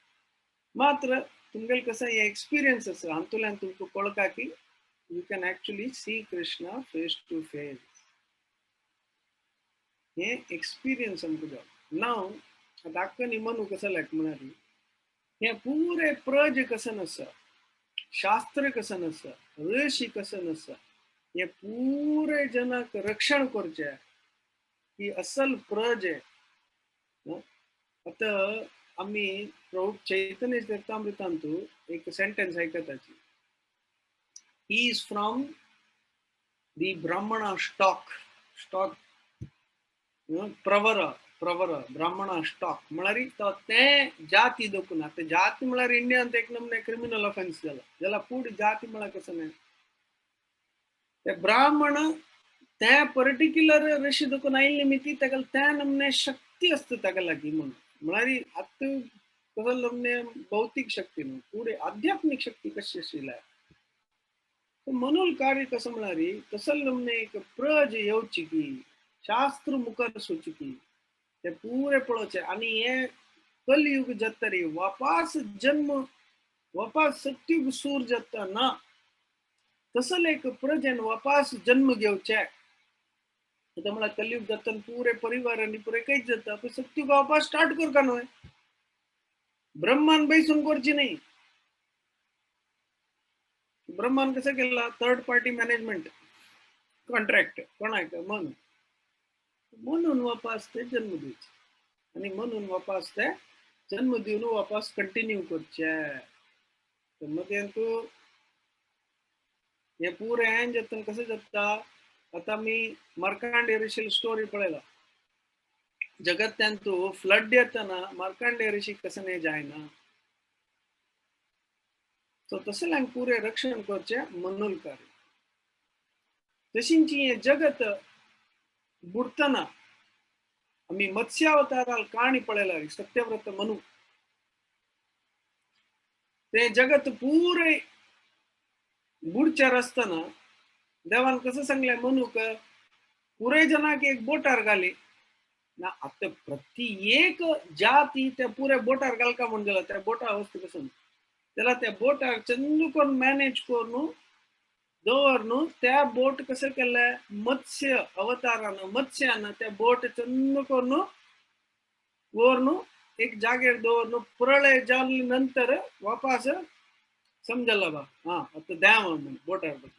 मात्र तुमगेले कसं हे एक्सपिरियन्स आसा हातूंतल्यान तुमकां कळटा की you can actually see Krishna face to face. हे एक्सपिरियन्स आमकां जावं. नाव आतां आक्कनी मनू कसं लायक म्हळ्यार हे पुरे प्रज कसं आसा, शास्त्र कसं आसा, ऋषी कसं आसा, हे पुरे जनाक रक्षण करचें ही असल प्रज. आतां आमी प्रभु चैतन्य चरितामृतांतु एक sentence आयकताची, he is from the Brahmana stock, stock Pravara, Pravara Brahmana stock म्हळ्यार तो ते जाती दोकून. आतां जाती म्हळ्यार इंडियांत एक नमूने क्रिमिनल ऑफेन्स जाला, जाल्यार पूण जाती म्हळ्यार कसं न्हय, ते ब्राह्मण ते पर्टिक्युलर ऋषी दोकून आयिल्ले निमित्ती ताका त्या नमूने शक्ती आसता ताका लागीं म्हणून. म्हळ्यार आतां कसो नमूने भौतीक शक्ती न्हू, पूण आध्यात्मीक शक्ती कशी आशिल्ल्या. म्हणून कार्य कसं म्हळ्यार तसो नमूने एक प्रज येवची की शास्त्र मुखार सोची की ते पुरे पळोवचें. आनी हे कलयुग जाता वापास जन्म वापास सत्युग सूर जाता ना, तसले एक प्रजेन वापास जन्म घेवचे. आतां म्हळ्यार कलयुग जाता पुरे परिवार आनी पुरे कांयच जाता, पूण सत्युग वापास स्टार्ट करका न्हय, ब्रह्मान बैसून करची न्हय. ब्रह्मान कसं केला थर्ड पार्टी मॅनेजमेंट कॉन्ट्रॅक्ट कोणाक म्हणून म्हणून वापास ते जन्म दिवचे आनी म्हणून वापास ते जन्म दिवन वापास कंटिन्यू करचे. मदें तूं हे पुरे हें जाता कसं जाता. आतां आमी मार्कांडेय ऋषील स्टोरी पळयला, जगत्यांतू फ्लड येतना मार्कांडेय ऋषी कसं न्हय जायना, सो तसल्यान पुरे रक्षण करचें म्हणून कार्य. तशींची हें जगत बुडटना आमी मत्स्यावताराल काणी पळयला, सत्यव्रत मनु ते जगत पुरे बुडच्यार आसतना देवान कसं सांगलें मनूक पुरे जनाक एक बोटार घाली ना. आतां प्रति एक जाती त्या पुरे बोटार घालका म्हूण गेला, त्या बोटार वस्तू कसं त्याला त्या बोटार चंद करून मॅनेज करून दवरून त्या बोट कसं केलें मत्स्य अवतारान मत्स्यान त्या बोट चंद करून वरून एक जागेर दवरून प्रळय जाले नंतर वापास समजला बा हा आतां द्या म्हणून बोटार बसून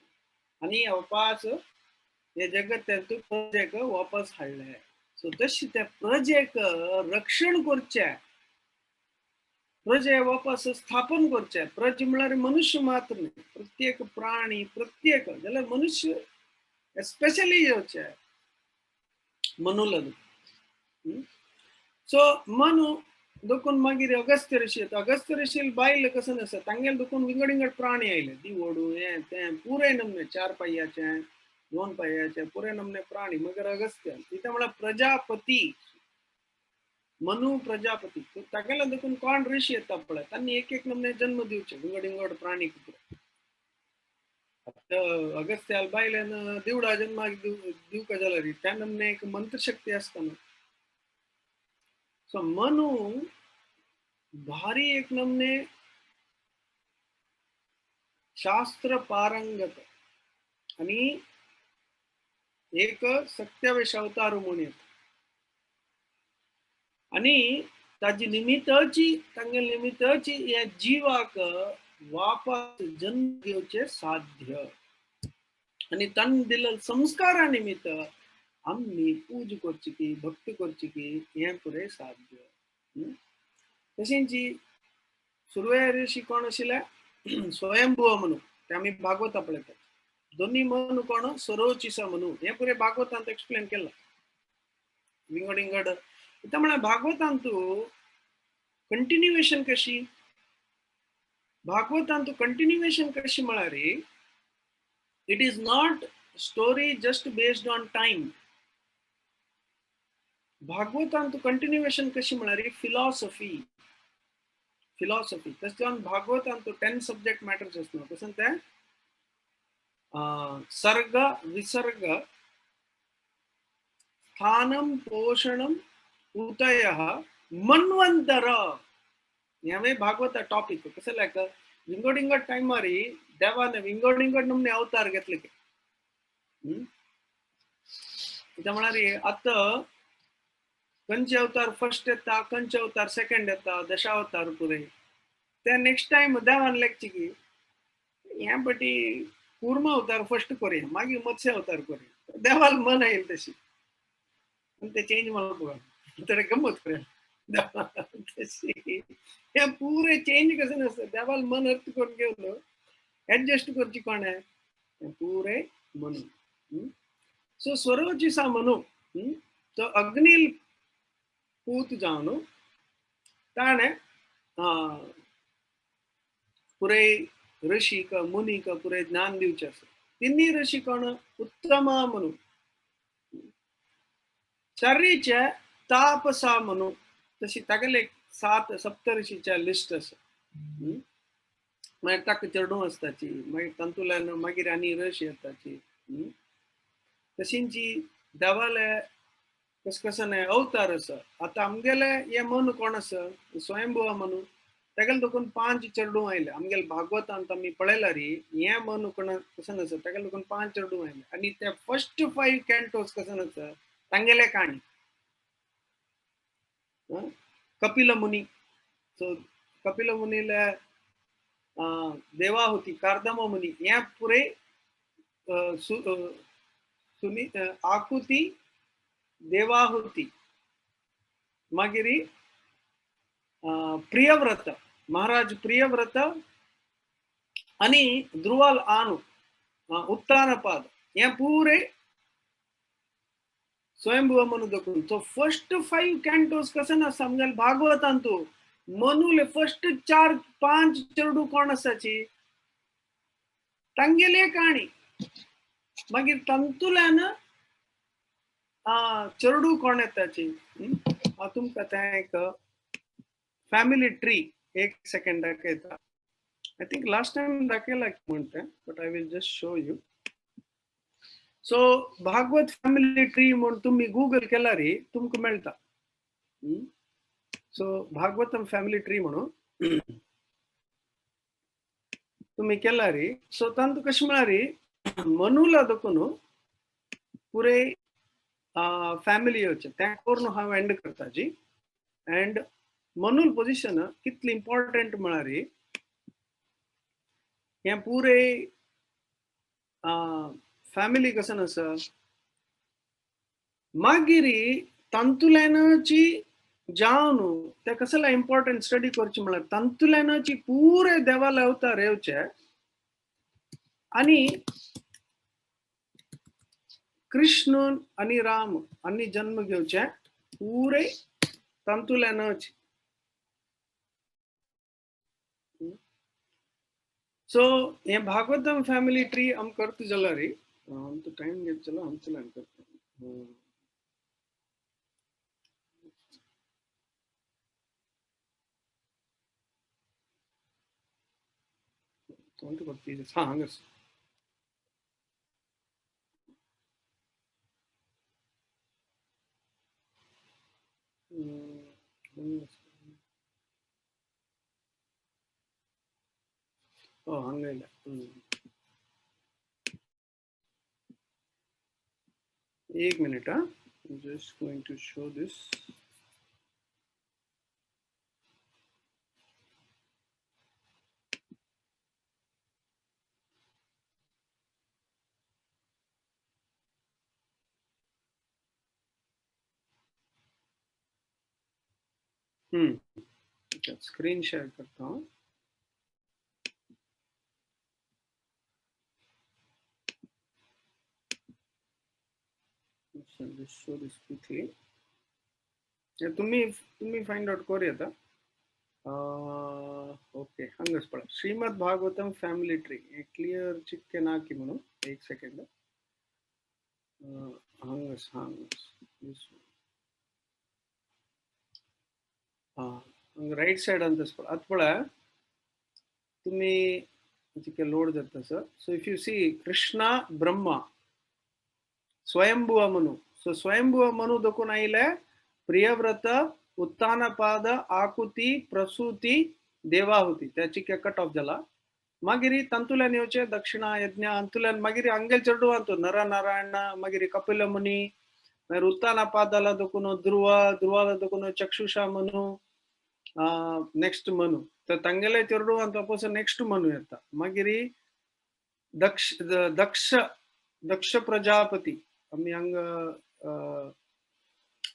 आनी वापास हे जगत प्रजेक वापस हाडले. सो तशी त्या प्रजेक रक्षण करचें, प्रजे वापस स्थापन करचें. प्रज म्हळ्यार मनुष्य मात्र न्हय, प्रत्येक प्राणी प्रत्येक जाल्यार मनुष्य एस्पेशली येवचे मनूल. सो मनु देखून मागीर अगस्त्य ऋषी येता. अगस्त्य ऋषी बायल कसं आसा तांगेले देखून विंगड विंगड प्राणी आयले, दिवोडू हें तें पुरे नमने, 4 पांयाचे 2 पांयाचे पुरे नमने प्राणी. मगर अगस्त्य तिथे म्हळ्यार प्रजापती, मनु प्रजापती. तागेले देखून कोण ऋषी येता पळय तांणी एक एक नमने जन्म दिवचे विंगड विंगड प्राणी. अगस्त्याल बायल्यान दिवडा जन्माक दिवका जाल्यार त्या नमने एक मंत्रशक्ती आसता न्हू. सो मनु भारी एक नमने शास्त्र पारंगत आणि एक सत्यावेश अवतार म्हणून येता. आणि ताजी निमित्ताची तांगेले निमित्ताची ह्या जिवाक वापस जन्म घेवचे साध्य. आणि तांणी दिल्ले संस्कारा निमित्त आमी पूज करची की भक्ती करची की हें पुरें साध्य. तशेंच सुरवे ऋषी कोण आशिल्ले? स्वयंभुव म्हणून, ते आमी भागवता पळयतात. दोन्ही मनु कोण? सरोचिसा म्हणून, हें पुरें भागवतांत एक्सप्लेन केलां विंगड विंगड. म्हळ्यार भागवतांतू कंटिन्युएशन कशी, भागवतांतू कंटिन्युएशन कशी म्हळ्यार it is not story just based on time. भागवतांतू continuation कशी म्हळ्यार फिलॉसॉफी, फिलॉसॉफी. तशें जावन भागवतांतू 10 सब्जेक्ट मॅटर्स आसना. कशें तें सर्ग विसर्ग स्थानम पोषणम उतयः मन्वंतर हें भागवता टॉपिक. कशें लायक विंगड विंगड टायमार देवान विंगड विंगड नमने अवतार घेतले. कितें म्हळ्यार आतां खंयचे अवतार फर्स्ट येता, खंयचे अवतार सेकंड येता, दशावतार पुरे. ते नेक्स्ट टायम देवान लेखचे की हें पटी कूर्म अवतार फर्स्ट करूया, मागीर मत्स्य अवतार करूया. देवाल मन येईल तशी ते चेंज म्हणून तर गंमत करूया तशी. हें पुरे चेंज कशें नासता, देवाल मन अर्थ करून घेवन एडजस्ट करची कोण हें पुरे मनु. सो स्वरोचिसा मनु तो अग्निल पूत जावन ताणें पुरे ऋषीक मुनीक पुरे ज्ञान दिवचें आसा. तिन्ही ऋषी कोण? उत्तमा मनु, चारीचे तापसा मनु. तशी तागेले 7 सप्तऋषीच्या लिस्ट आसा. मागीर ताका चेडूं आसताची, मागीर तातूंतल्यान मागीर आनी ऋषी येताची. तशींची देवाले कस कसं अवतार आसा. आतां आमगेले हे मनु कोण आसा? स्वयंभुवा मनु. तागेले देखून 5 चेडूं आयले. आमगेले भागवतांत आमी पळयल्यार हे मनु कोण कसं आसा, तागेले देखून 5 चेडूं आयले. आनी ते फर्स्ट 5 कॅन्टोस कसं आसा तांगेले काणी. कपिल मुनी, सो कपिल मुनीले देवाहुती, कार्दम मुनी, हे पुरे सुनी आकुती देवाहुती, मागीर प्रियव्रत महाराज प्रियव्रत आणि ध्रुवाल आनु उत्तानपाद, हे पुरे स्वयंभुव मनु देखून. तो फर्स्ट 5 कॅन्टोस कसं ना समजाल भागवतांतू मनुले फर्स्ट 4-5 चेडू कोण आसाची तांगेले काणी. मागीर तातूंतल्यान चेडू कोण येताची. हांव तुमकां तें एक फॅमिली ट्री एक सेकंड दाखयता. I think last time दाखयला म्हणटा, but I will just show you. So Bhagavat family tree म्हूण तुमी गुगल केल्यार तुमकां मेळटा. सो भागवतम फॅमिली ट्री म्हणून तुमी केल्यार, सो तांतू कशें म्हळ्यार मनुला देखून पुरे फॅमिली येवचें तें करून हांव एंड करता जी. अँड मनुल पोजिशन कितली इम्पॉर्टंट म्हळ्यार हें पुरे फॅमिली कसं आसा. मागीर तातूंतल्यानची जावन ते कसले इम्पॉर्टंट स्टडी करची म्हळ्यार तातूंतल्यानची पुरे देवाले अवतार येवचे आनी कृष्ण आनी राम आनी जन्म घेवचे पुरे तांतुल्यानच. सो हे भागवतम फॅमिली ट्री आम करता जाल्यार आमचो टायम घेत जाल्यार आमचेल्यान करता. हा हांगाच. हांगा येयला. एक मिनिट, हा, just going to show this. Screen share करता हूँ. Just show this quickly. तुम्ही तुम्ही फाइंड आउट करूया. ओके, हांगाच पळय Shrimad Bhagavatam family tree clear चिक्के नाकी म्हणून. एक सेकंड, हांगाच हांगाच हांगा राईट सायड अंतच पळय. आतां पळय तुम्ही चिक्के लोड जाता sir. So if you see Krishna Brahma Swayambhuva Manu. So Swayambhuva Manu देखून आयले प्रियव्रत, उत्तानपाद, आकुती, प्रसूती, देवाहुती, त्याची कट ऑफ जाला. मागीर तांतुल्यान येवचे दक्षिणा यज्ञ, अंतुल्यान मागीर अंगेल चेडवांतू नरनारायण, मागीर कपिल मुनी, मागीर उत्तानपादाला देखून ध्रुव, ध्रुवाला देखून चक्षुषा मनु, नेक्स्ट मनु. तर तांगेले चेडवांत वापस नेक्स्ट मनु येता. मागीर दक्ष दक्ष दक्ष प्रजापती आमी हांगा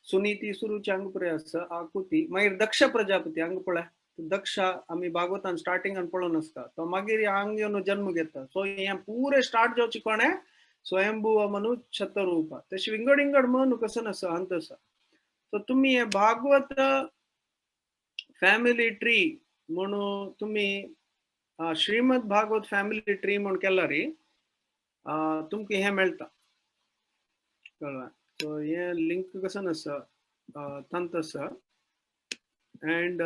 सुनीती सुरुची हांगा पळय आसा आकुती. मागीर दक्ष प्रजापती हांगा पळय दक्ष आमी भागवतान स्टार्टिंगान पळोवन आसता. तो मागीर हांगा येवन जन्म घेता. सो हें पुरें स्टार्ट जावचें कोणें स्वयंभुव मनु शतरूपा. तशें विंगड विंगड मनु कसो आसा अंत आसा. सो तुमी हे भागवत फॅमिली ट्री म्हणून तुमी श्रीमद भागवत फॅमिली ट्री म्हूण केला रे तुमकां हें मेळटा. कळ्ळें? सो हें लिंक कसो आसा तांत आसा. अँड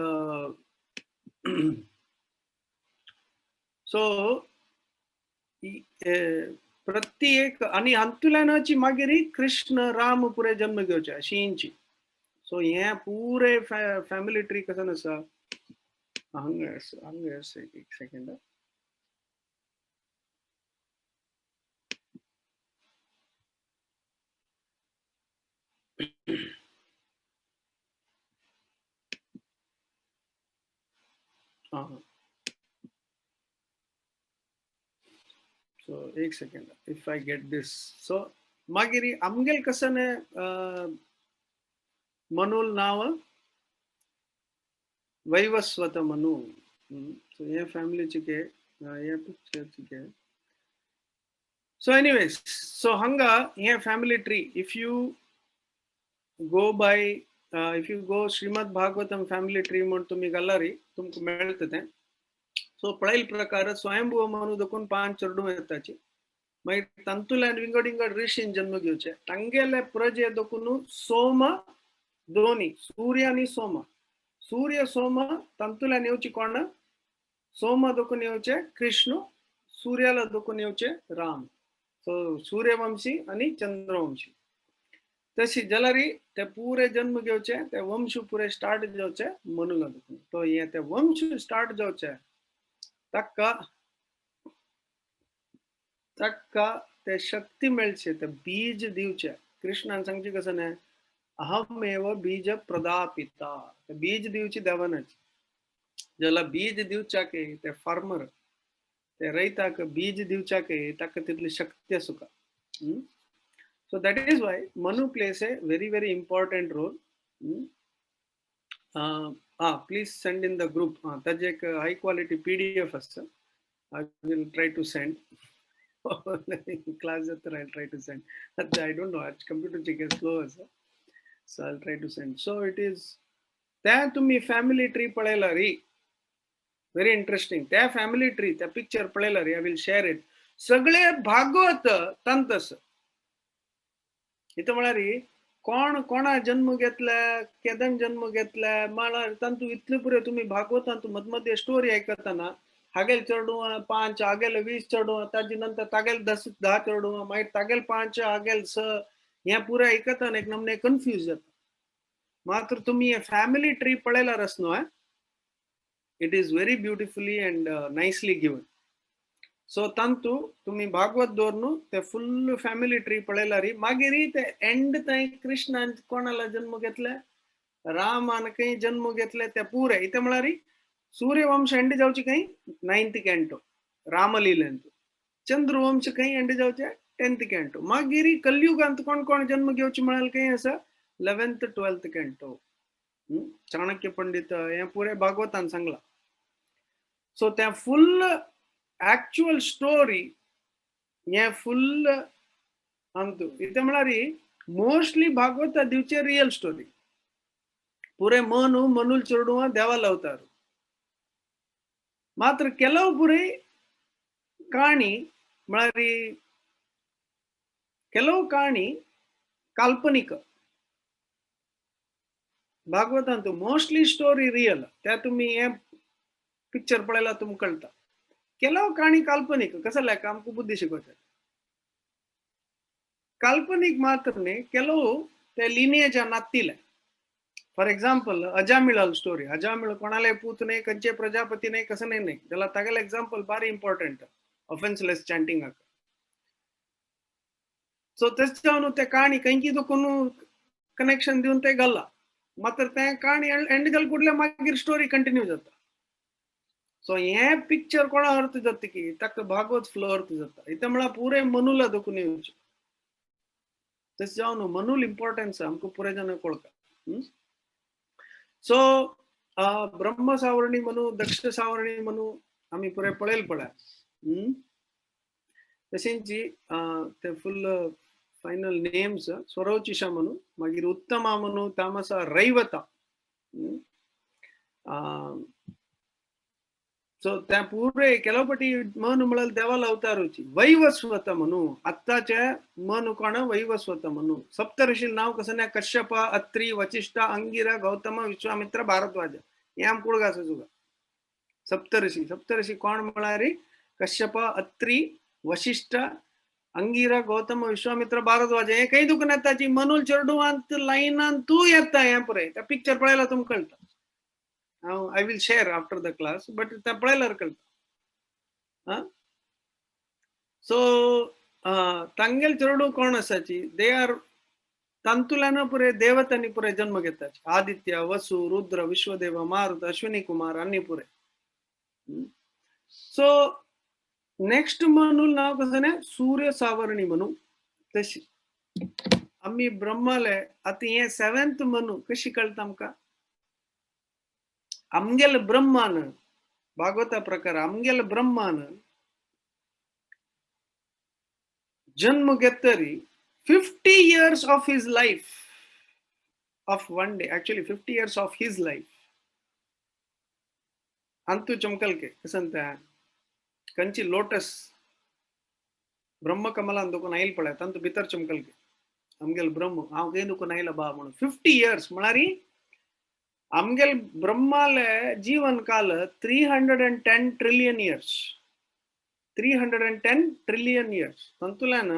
सो प्रत्येक आनी हातूंतल्यानच मागीर कृष्ण राम पुरे जन्म घेवचे अशी. सो हें पुरे फॅमिली ट्री कसो आसा हांगा हांगा आसा. एक सेकंड. सो एक second, if I get this. So मागीर आमगेल कसं मनुल नाव वैवस्वत मनु. सो हे फॅमिली चिके हे पिक्चर चिके. सो एनिवेज, सो हांगा हे family tree if you go by if you go Shrimad Bhagavatam family tree म्हूण तुमी घालारी तुमकां मेळटा तें. सो पळयल प्रकार स्वयंभुव मनु देखून 5 चेडूं येताची. मागीर तांतुल्यान विंगड विंगड ऋषीन जन्म घेवचे. तांगेले प्रजे देखून सोम दोनी, सूर्य आनी सोम. सूर्य सोम तांतुल्यान येवची कोण? सोम देखून येवचे कृष्ण, सूर्याला देखून येवचे राम. सो सूर्यवंशी आनी चंद्रवंशी. तशी जाल्यार ते पुरे जन्म घेवचे ते वंश पुरे स्टार्ट जावचे मनुला देखून. तो हे ते वंश स्टार्ट जावचे ताका ताका ते शक्ती मेळचे ते बीज दिवचे. कृष्णान सांगचे कसं न्ही, अहमेव बीज प्रदापिता. ते बीज दिवची देवानच. ज्याला बीज दिवच्याक ते फार्मर ते रयताक बीज दिवच्याक ताका तितली शक्ती आसूका. So that is why Manu plays a very very important role. Please send in the group. ताजे एक हाय क्वालिटी PDF आसता. I will try to send. Class जाता I try to send. I don't know, आज computer चिके slow आसा. So I try to send. So it is त्या तुम्ही family tree पळयला री, व्हेरी इंटरेस्टिंग. त्या फॅमिली ट्री, त्या पिक्चर पळयला री, I will share it. सगळे भागवत तंतस इथं म्हळ्यार कोण कोणा जन्म घेतला, केदन जन्म घेतला, म्हळ्यार तांतू इतले पुरे तुम्ही भागवतांत मदमदे स्टोरी आयकतना हागेल चेडूं 5, हागेल 20 चेडूं, ताजे नंतर तागेल 10 चेडूं, मागीर तागेल 5, हागेल 6, हें पुरे आयकतना एक नमने कन्फ्यूज जाता. मात्र तुम्ही हे फॅमिली ट्री पळयल्यार आस न्हू, it is very beautifully and nicely given. So तांतू तुम्ही भागवत दवर न्हू ते फुल्ल फॅमिली ट्री पळयल्यार मागीर ते एंड थंय कृष्णान कोणाला जन्म घेतले, रामान खंय जन्म घेतले ते पुरे. इथे म्हळ्यार सूर्यवंश एंड जावचे खंय 9th canto रामलीलेंत, चंद्रवंश खंय एंड जावचे 10th canto, मागीर कलयुगांत कोण कोण जन्म घेवचे म्हळ्यार खंय आसा 11th 12th canto. Chanakya Pandit हे पुरे भागवतान सांगला. सो त्या फुल्ल ऍक्च्युअल स्टोरी हे फुल्ल अंतू इथे म्हळ्यार मोस्टली भागवत दिवचे रियल स्टोरी. पुरे मनु मनुल चेडूं देवाल अवतार. मात्र ಕೆಲವು ಪುರಿ ಕಾಣಿ म्हळ्यार ಕೆಲವು ಕಾಣಿ काल्पनिक. भागवतांत मोस्टली स्टोरी रियल, त्या तुम्ही हे पिक्चर पळयला तुमकां कळटा. ಕೆಲವು काणी काल्पनिक कसं लायक आमकां बुद्धी शिकवतात. काल्पनिक मात्र न्ही, ಕೆಲವು ते लिनियेज नात्तिले. फॉर एक्झाम्पल अजामिळाल स्टोरी. अजामिळ कोणाले पूत नाही, खंयचे प्रजापती नाही, कसं नाही नाही. त्याला तागेले एक्झाम्पल भारी इम्पॉर्टंट ऑफेन्सलेस चॅन्टिंगाक. सो तेच जावन ते काणी खंयची दोकून कनेक्शन दिवन ते घाल्ला. मात्र ते काणी एंड जाल कुडले मागीर स्टोरी कंटिन्यू जाता. सो हे पिक्चर कोणा अर्थ जाता की ताका भागवत फ्लो अर्थ जाता. इथे म्हळ्यार पुरे मनुला दोकून येवचे. तशें जावन मनुल इम्पॉर्टन्स आमकां पुरे जाणां कळटा. सो ब्रह्म सावर्णी म्हणू, दक्ष सावर्णी म्हणू आमी पुरे पळयल पळया. तशेंच ते फुल फायनल नेम्स स्वरोचिषा म्हणू, मागीर उत्तमा म्हणू, तामसा रैवता. सो त्या पुरे ಕೆಲವು पटी मनु म्हळ्यार देवाल अवतारूची. वैवस्वत म्हणू, आत्ताचे मनु कोण वैवस्वत म्हणू. सप्तऋषी नाव कसं नाही, कश्यप, अत्री, वचिष्ठ, अंगिरा, गौतम, विश्वामित्र, भारद्वाज. हे आम कुळगा आसा तुका. सप्तऋषी, सप्तऋषी कोण म्हळ्यार कश्यप, अत्री, वशिष्ठ, अंगिरा, गौतम, विश्वामित्र, भारद्वाज. हे काही दुखून येताची मनुल चेडूंत लायनान तूं येता. हें पुरे त्या पिक्चर पळयला तुमकां कळटा. I will share after the class, but त्या पळयल्यार कळटा. सो तांगेल चेडूं कोण आसाची, they are तांतुल्यान पुरे देवतांनी पुरे जन्म घेताची. आदित्य, वसु, रुद्र, विश्वदेव, मारुत, अश्विनी कुमार आनी पुरे. सो नेक्स्ट म्हणून नाव कसं नाही सूर्य सावर्णी म्हणू. तशी आम्ही ब्रह्माले आता हे 7th म्हणू कशी कळता आमकां. आमगेल ब्रह्मान भागवता प्रकार आमगेल ब्रह्मान जन्म घेतरी 50 years of his life of one day, actually 50 years of his life. अंतु चमकल के कसं त्या कंची लोटस ब्रह्मकमलान दोकून आयल पळय तांतू भितर चमकल के आमगेल ब्रह्म हांव खंय दुखून आयला बा म्हणून 50 years म्हळ्यार आमगेल ब्रह्माले जीवन काल 310 trillion years, 310 trillion years. तांतुल्यान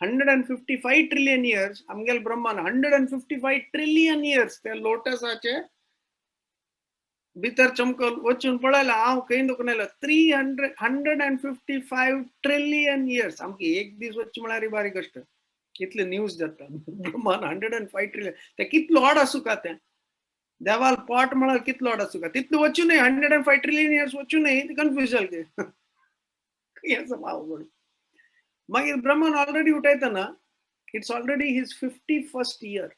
155 trillion years आमगेल ब्रह्मान 155 trillion years त्या लोटसाचे भितर चमकल वचून पळयला हांव खंय दुखून आयलो 155 trillion years. आमकां एक दीस वचचे म्हळ्यार बारीक कश्ट, कितले न्यूज जाता. ब्रह्मान 105 trillion ते कितलो ऑड आसूं का तें देवाल पोट म्हळ्यार कितलो ऑड आसूं का तितलो वचूं न्हय 105 trillion years वचूं न्हय कन्फ्यूज जालें खंय आसा हांव म्हणून. मागीर ब्रह्मान ऑलरेडी उठयतना it's already his 51st year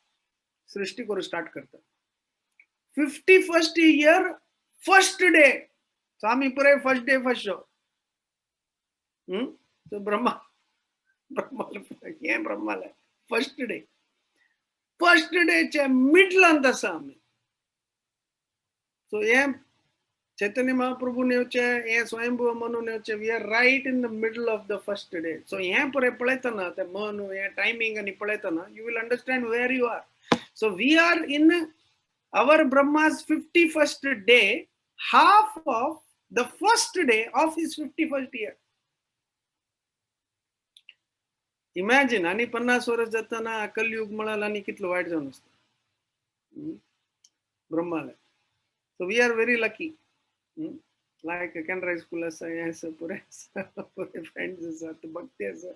सृष्टी करूं स्टार्ट करता. 51st year first day. So आमी पुराय first day first show. So Brahma ब्रह्माले हें ब्रह्माले फर्स्ट डे, फर्स्ट डेच्या मिडलांत आसा आमी. सो हें चैतन्य महाप्रभू येवचे, हें स्वयंभू मनून येवचे, we are right in the middle of the first day. So हें पुरें पळयतना, तें मन हें टायमींग आनी पळयतना you will understand where you are. So we are in our Brahma's 51st day, half of the first day of his 51st year. Imagine आनी 50 वर्स जातना कलयुग म्हळ्यार आनी कितलो वायट जावन आसता ब्रह्माले. So we are very lucky. Like Canara school आसा, हें आसा, पुरे आसा, पुरे फ्रेंड्स आसात, भक्ती आसा,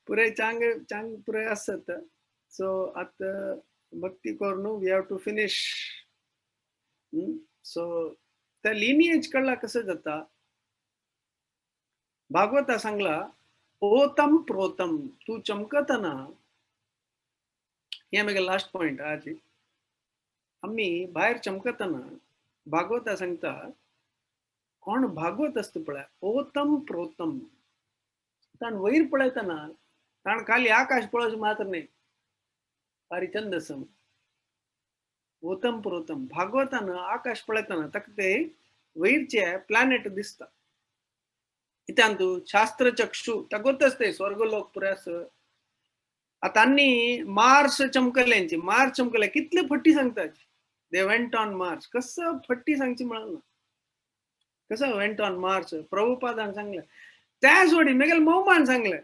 पुरे चांग चांग पुरे आसात. सो आतां भक्ती करून we have to finish. So त्या लिनिएज कळ्ळा कसं जाता. भागवता सांगला ओतम प्रोतम, तूं चमकतना. हें म्हगे लास्ट पॉयंट आजी. आमी भायर चमकतना भागवता सांगता, कोण भागवत आसता पळय, ओतम प्रोतम, ताण वयर पळयतना ताण खाली आकाश पळोवचें मात्र न्ही, हरिचंद सम ओतम प्रोतम. भागवतान आकाश पळयतना ताका ते वयरचे प्लॅनेट दिसता. इत्यान तूं शास्त्रचक्षु ताका गोत आसता स्वर्गलोक पुरे आसा. आतां आनी मार्स चमकल्यांची, मार्स चमकले कितले फट्टी सांगता, they went on Mars. कसं फट्टी सांगची म्हणा, कसं वेंट ऑन मार्स प्रभुपादान सांगलें. त्या सोडी मेगेल मोहमान सांगलें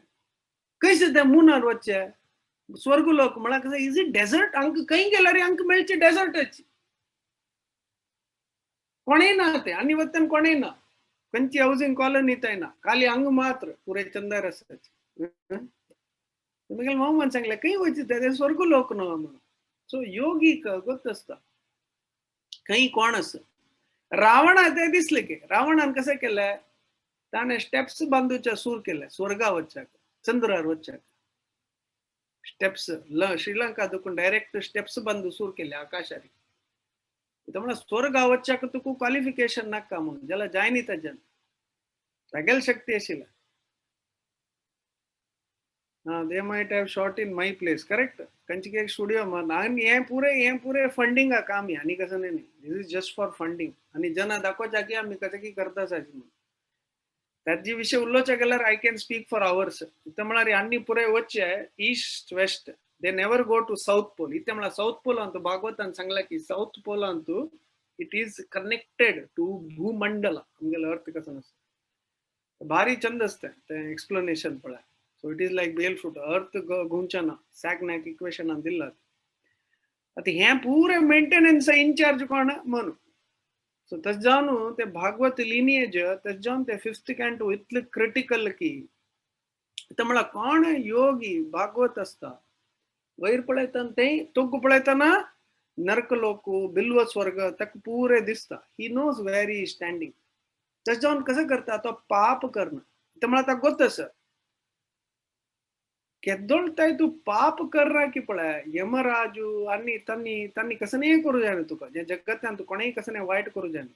कशें ते मुनार वचचे स्वर्गलोक म्हळ्यार कसं, is it dessert? हांकां खंय गेल्यार हांकां मेळचे डेजर्टच, कोणेय ना ते आनी वतन कोणेय ना, खंयची हावजींग कॉलनी थंय ना, खाली हांगा मात्र पुरे चंदार आसाचे. मेगेल मोहमान सांगलें खंय वचचे ते स्वर्गलोक न्हू म्हणून. सो योगीक गोत आसता खंय कोण आसा. रावणा ते दिसले की रावणान कशें केलें, ताणें स्टेप्स बांदूचे सूर केले स्वर्गा वच्चाक, चंद्रार वच्चाक स्टेप्स, श्रीलंका देखून डायरेक्ट स्टेप्स बांदू सूर केले आकाशार. म्हळ्यार स्वर्गा वच्चाक तुका क्वालिफिकेशन नाका म्हणून, जाल्यार जायनी ताज्यान, तागेली शक्ती आशिल्ली. They might have shot in my place, correct? खंयची एक स्टुडियो मान आनी हें पुरे फंडिंग काम आनी कसं न्ही, this is just for funding. आनी जना दाखोवच्या की आमी कशें की करता म्हणून. ताजे विशय उलोवच्या गेल्यार I can speak for hours. इतलें म्हळ्यार आनी पुरे वचचे east west, they never go to south pole. इतलें म्हळ्यार सावथ पोल अंतू भागवतान सांगला की सावथ पोल अंतू it is connected to भूमंडल. आमगेलो अर्थ कसो आसता, भारी चंद आसता तें एक्सप्लेनेशन पळय. So it is like bael fruit, earth घुंवचना, सॅग नॅक इक्वेशनान दिल्ला. आतां हें पुरें मेंटेनन्स इनचार्ज कोण मनु. सो तशें जावन ते भागवत लिनिएज, तशें जावन ते फिफ्थ कॅन्टो इतलें क्रिटिकल की आतां म्हळ्यार कोण योगी भागवत आसता वयर पळयतना तें तोंक पळयतना नरक लोक बिल्व स्वर्ग ताका पुरें दिसता. He knows where he standing. तशें जावन कसं करता तो पाप करना. आतां म्हळ्यार ताका गोत आसा केदोळताय तूं पाप करना की पळय यमराजू आनी तांणी तांणी कसं करूं जायना तुका, जे जगतान तूं कोणेय कसं वायट करूं जायना.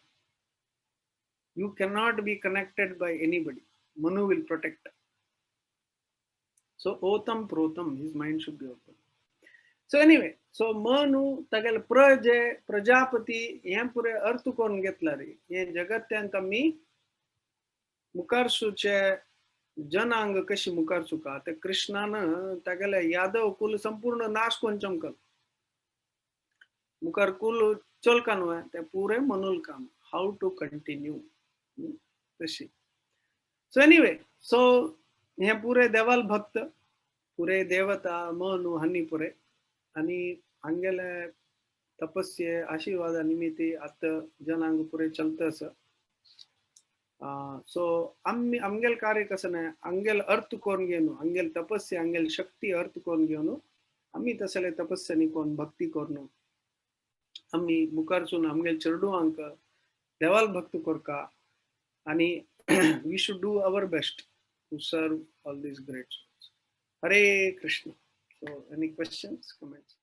You cannot be connected by anybody. Manu will protect. So ओतम प्रोतम, his mind should be open. So anyway, so Manu तागेले प्रजे प्रजापती हें पुरें अर्थ करून घेतला रे. हें जगत्यांत आमी मुखारसूचे जनांग कशी मुखार चुका ते कृष्णान तागेले यादव कुल संपूर्ण नाश करून चमकल मुखार कुल चलका न्हय ते पुरे मनुल काम, how to continue तशी. सो एनिवे, सो हे पुरे देवाल भक्त, पुरे देवता मनु हनी पुरे आनी हांगेले तपस्ये आशीर्वादा निमित्ती आतां जनांग पुरे चलता आसा. सो आमी आमगेल कार्य कसं न्हय, आमगेल अर्थ करून घेवन, आमगेल तपस्या आमगेल शक्ती अर्थ करून घेवन आमी तसले तपस्यानी करून भक्ती करून आमी मुखारसून आमगेल चेडवांक देवाल भक्त करका आनी we should do our best to serve all these great souls. Hare Krishna. So any questions, comments?